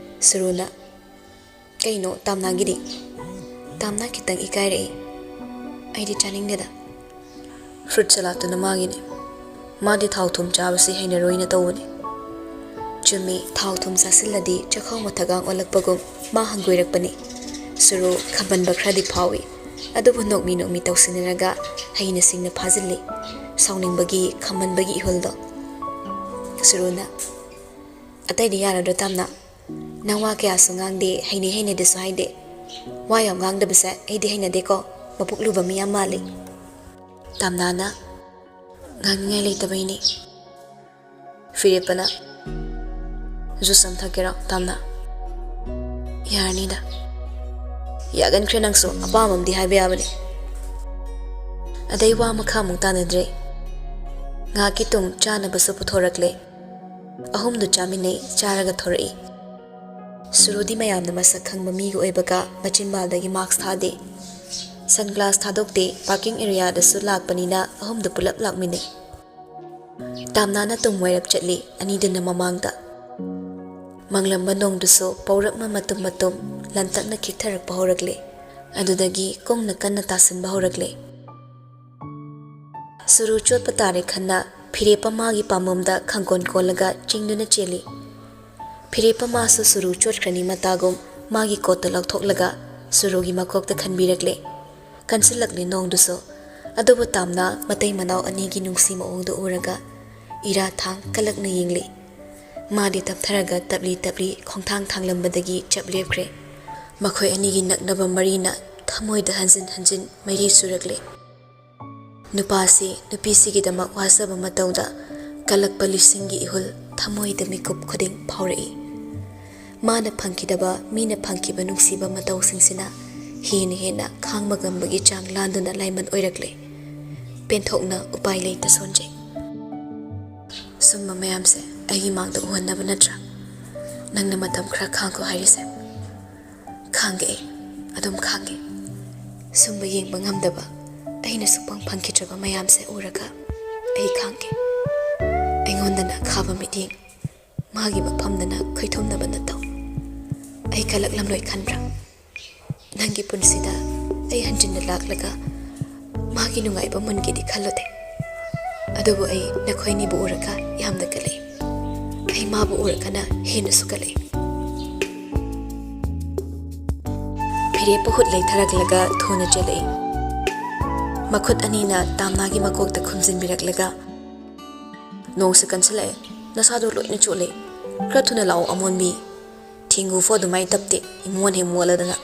ꯁꯨꯔꯨꯅ "ꯀꯩꯅꯣ ꯇꯥꯝꯅꯥꯒꯤꯗꯤ?" ꯇꯥꯝꯅꯥ ꯈꯤꯇꯪ ꯏꯀꯥꯏꯔꯛꯏ꯫ "ꯑꯩꯗꯤ ꯆꯥꯅꯤꯡꯗꯦꯗ꯫ ꯐ꯭ꯔꯨꯠ ꯁꯂꯥꯠꯇꯨꯅ ꯃꯥꯒꯤꯅꯦ꯫ ꯃꯥꯗꯤ ꯊꯥꯎ ꯊꯨꯝ ꯆꯥꯕꯁꯤ ꯍꯩꯅꯔꯣꯏꯅ ꯇꯧꯕꯅꯤ꯫" ꯆꯨꯝꯃꯤ, ꯊꯥꯎ ꯊꯨꯝ ꯆꯥꯁꯤꯜꯂꯗꯤ ꯆꯈꯥꯎ ꯃꯊꯛꯒꯥꯡ ꯑꯣꯜꯂꯛꯄꯒꯨꯝ ꯃꯥ ꯍꯪꯒꯣꯏꯔꯛꯄꯅꯤ꯫ ꯁꯨꯔꯨ ꯈꯝꯕꯟꯕ ꯈꯔꯗꯤ ꯐꯥꯎꯏ꯫ ꯑꯗꯨꯕꯨ ꯅꯣꯛꯃꯤ ꯅꯣꯛꯃꯤ ꯇꯧꯁꯤꯟꯅꯔꯒ ꯍꯩꯅ ꯁꯤꯡꯅ ꯐꯥꯖꯤꯜꯂꯤ꯫ ꯁꯥꯎꯅꯤꯡꯕꯒꯤ, ꯈꯝꯕꯟꯕꯒꯤ ꯏꯍꯨꯜꯗꯣ꯫ ꯁꯨꯔꯨꯅ "ꯑꯇꯩꯗꯤ ꯌꯥꯔꯗ꯭ꯔꯣ ꯇꯥꯝꯅꯥ? ꯅꯪ ꯋꯥ ꯀꯌꯥꯁꯨ ꯉꯥꯡꯗꯦ, ꯍꯩꯅꯩ ꯍꯩꯅꯗꯦꯁꯨ ꯍꯥꯏꯗꯦ꯫ ꯋꯥ ꯌꯥꯝ ꯉꯥꯡꯗꯕꯁꯦ ꯑꯩꯗꯤ ꯍꯩꯅꯗꯦꯀꯣ꯫ ꯃꯄꯨꯛ ꯂꯨꯕ ꯃꯤ ꯌꯥꯝ ꯃꯥꯜꯂꯤ꯫" ꯇꯥꯝꯅꯥꯅ "ꯉꯥꯡꯅꯤꯡꯉꯥꯏ ꯂꯩꯇꯕꯩꯅꯤ꯫" ꯐꯤꯔꯦꯞꯄꯅ "ꯖꯨꯁ ꯑꯃ ꯊꯛꯀꯦꯔꯣ ꯇꯥꯝꯅꯥ?" "ꯌꯥꯔꯅꯤꯗ꯫" "ꯌꯥꯒꯟꯈ꯭ꯔꯦ ꯅꯪꯁꯨ, ꯑꯄꯥꯝꯕ ꯑꯃꯗꯤ ꯍꯥꯏꯕ ꯌꯥꯕꯅꯤ꯫" ꯑꯗꯩ ꯋꯥ ꯃꯈꯥ ꯑꯃꯨꯛ ꯇꯥꯅꯗ꯭ꯔꯦ꯫ ꯉꯥꯏꯍꯥꯛꯀꯤ ꯇꯨꯡ ꯆꯥꯅꯕꯁꯨ ꯄꯨꯊꯣꯔꯛꯂꯦ꯫ ꯑꯍꯨꯝꯗꯨ ꯆꯥꯃꯤꯟꯅꯩ, ꯆꯥꯔꯒ ꯊꯣꯔꯛꯏ꯫ ꯁꯨꯔꯨꯗꯤ ꯃꯌꯥꯝꯅ ꯃꯁꯛ ꯈꯪꯕ ꯃꯤꯒ ꯑꯣꯏꯕꯒ ꯃꯆꯤꯟꯕꯥꯜꯗꯒꯤ ꯃꯥꯛꯁ ꯊꯥꯗꯦ꯫ ꯁꯟꯒ꯭ꯂꯥꯁ ꯊꯥꯗꯣꯛꯇꯦ, ꯄꯥꯔꯀꯤꯡ ꯑꯦꯔꯤꯌꯥꯗꯁꯨ ꯂꯥꯛꯄꯅꯤꯅ ꯑꯍꯨꯝꯗꯨ ꯄꯨꯂꯞ ꯂꯥꯛꯃꯤꯟꯅꯩ꯫ ꯇꯥꯝꯅꯥꯅ ꯇꯨꯡ ꯑꯣꯏꯔꯞ ꯆꯠꯂꯤ, ꯑꯅꯤꯗꯨꯅ ꯃꯃꯥꯡꯗ꯫ ꯃꯪꯂꯝꯕ ꯅꯣꯡꯗꯨꯁꯨ ꯄꯧꯔꯞꯅ ꯃꯇꯨꯝ ꯃꯇꯨꯝ ꯂꯟꯇꯛꯅ ꯈꯤꯛꯊꯔꯛꯄ ꯍꯧꯔꯛꯂꯦ꯫ ꯑꯗꯨꯗꯒꯤ ꯀꯨꯡꯅ ꯀꯟꯅ ꯇꯥꯁꯤꯟꯕ ꯍꯧꯔꯛꯂꯦ꯫ ꯁꯨꯔꯨ ꯆꯣꯠꯄ ꯇꯥꯔꯦ ꯈꯟꯅ ꯐꯤꯔꯦꯞꯄ ꯃꯥꯒꯤ ꯄꯥꯝꯕꯣꯝꯗ ꯈꯪꯀꯣꯟ ꯀꯣꯜꯂꯒ ꯆꯤꯡꯗꯨꯅ ꯆꯦꯜꯂꯤ꯫ ꯐꯤꯔꯦꯞꯄ ꯃꯥꯁꯨ ꯁꯨꯔꯨ ꯆꯣꯠꯈ꯭ꯔꯅꯤ ꯃꯇꯥꯒꯨꯝ ꯃꯥꯒꯤ ꯀꯣꯠꯇꯨ ꯂꯧꯊꯣꯛꯂꯒ ꯁꯨꯔꯨꯒꯤ ꯃꯀꯣꯛꯇ ꯈꯟꯕꯤꯔꯛꯂꯦ꯫ ꯀꯟꯁꯤꯜꯂꯛꯂꯦ ꯅꯣꯡꯗꯨꯁꯨ꯫ ꯑꯗꯨꯕꯨ ꯇꯥꯝꯅꯥ ꯃꯇꯩ ꯃꯅꯥꯎ ꯑꯅꯤꯒꯤ ꯅꯨꯡꯁꯤ ꯃꯑꯣꯡꯗꯨ ꯎꯔꯒ ꯏꯔꯥ ꯊꯥꯡ ꯀꯂꯛꯅ ꯌꯦꯡꯂꯤ꯫ ꯃꯥꯗꯤ ꯇꯞꯊꯔꯒ ꯇꯞꯂꯤ ꯇꯞꯂꯤ ꯈꯣꯡꯊꯥꯡ ꯊꯥꯡꯂꯝꯕꯗꯒꯤ ꯆꯞ ꯂꯦꯞꯈ꯭ꯔꯦ꯫ ꯃꯈꯣꯏ ꯑꯅꯤꯒꯤ ꯅꯛꯅꯕ ꯃꯔꯤꯅ ꯊꯃꯣꯏꯗ ꯍꯟꯖꯤꯟ ꯍꯟꯖꯤꯟ ꯃꯩꯔꯤ ꯆꯨꯔꯛꯂꯦ꯫ ꯅꯨꯄꯥꯁꯤ ꯅꯨꯄꯤꯁꯤꯒꯤꯗꯃꯛ ꯋꯥꯖꯕ ꯃꯇꯧꯗ ꯀꯜꯂꯛꯄ ꯂꯤꯁꯤꯡꯒꯤ ꯏꯍꯨꯜ ꯊꯃꯣꯏꯗ ꯃꯤꯀꯨꯞ ꯈꯨꯗꯤꯡ ꯐꯥꯎꯔꯛꯏ꯫ ꯃꯥꯅ ꯐꯪꯈꯤꯗꯕ ꯃꯤꯅ ꯐꯪꯈꯤꯕ ꯅꯨꯡꯁꯤꯕ ꯃꯇꯧꯁꯤꯡꯁꯤꯅ ꯍꯦꯟꯅ ꯍꯦꯟꯅ ꯈꯥꯡꯕ ꯉꯝꯕꯒꯤ ꯆꯥꯡ ꯂꯥꯟꯗꯨꯅ ꯂꯥꯏꯃꯟ ꯑꯣꯏꯔꯛꯂꯦ꯫ ꯄꯦꯟꯊꯣꯛꯅ ꯎꯄꯥꯏ ꯂꯩꯇ ꯁꯣꯟꯖꯩ꯫ ꯃꯌꯥꯝꯁꯦ ꯑꯩꯒꯤ ꯃꯥꯡꯗ ꯎꯍꯟꯅꯕ ꯅꯠꯇ꯭ꯔꯥ ꯅꯪꯅ ꯃꯇꯝ ꯈꯔ ꯈꯥꯡꯈꯣ ꯍꯥꯏꯔꯤꯁꯦ? ꯈꯥꯡꯒꯦ ꯑꯩ, ꯑꯗꯨꯝ ꯈꯥꯡꯒꯦ꯫ ꯁꯨꯝꯕ ꯌꯦꯡꯕ ꯉꯝꯗꯕ ꯑꯩꯅ ꯁꯨꯛꯐꯪ ꯐꯪꯈꯤꯗ꯭ꯔꯕ ꯃꯌꯥꯝꯁꯦ ꯎꯔꯒ ꯑꯩ ꯈꯥꯡꯒꯦ꯫ ꯑꯩꯉꯣꯟꯗꯅ ꯈꯥꯕ ꯃꯤꯠꯌꯦꯡ, ꯃꯥꯒꯤ ꯃꯐꯝꯗꯅ ꯈꯣꯏꯊꯨꯝꯅꯕ ꯅꯇꯧ꯫ ꯑꯩ ꯀꯜꯂꯛꯂꯝꯂꯣꯏ ꯈꯟꯕ꯭ꯔꯥ? ꯅꯪꯒꯤ ꯄꯨꯟꯁꯤꯗ ꯑꯩ ꯍꯟꯖꯤꯟꯅ ꯂꯥꯛꯂꯒ ꯃꯥꯒꯤ ꯅꯨꯡꯉꯥꯏꯕ ꯃꯨꯟꯒꯦꯗꯤ ꯈꯜꯂꯨꯗꯦ꯫ ꯑꯗꯨꯕꯨ ꯑꯩ ꯅꯈꯣꯏꯅꯤꯕꯨ ꯎꯔꯒ ꯌꯥꯝꯅ ꯀꯜꯂꯛꯏ꯫ ꯑꯩ ꯃꯥꯕꯨ ꯎꯔꯒꯅ ꯍꯦꯟꯅꯁꯨ ꯀꯜꯂꯛꯏ꯫ ꯐꯤꯔꯦꯞꯄ ꯍꯨꯠ ꯂꯩꯊꯔꯛꯂꯒ ꯊꯨꯅ ꯆꯦꯜꯂꯛꯏ꯫ ꯃꯈꯨꯠ ꯑꯅꯤꯅ ꯇꯥꯝꯅꯥꯒꯤ ꯃꯀꯣꯛꯇ ꯈꯨꯝꯖꯤꯟꯕꯤꯔꯛꯂꯒ, "ꯅꯣꯡꯁꯨ ꯀꯟꯁꯤꯜꯂꯛꯑꯦ, ꯅꯁꯥꯗꯣ ꯂꯣꯏꯅ ꯆꯣꯠꯂꯦ꯫ ꯈꯔ ꯊꯨꯅ ꯂꯥꯛꯑꯣ ꯑꯃꯣꯟꯕꯤ꯫ ꯊꯦꯡꯒꯨꯐꯥꯎ ꯑꯗꯨꯃꯥꯏꯅ ꯇꯞꯇꯦ, ꯏꯃꯣꯟ ꯍꯦꯛ ꯃꯣꯠꯂꯗꯅ꯫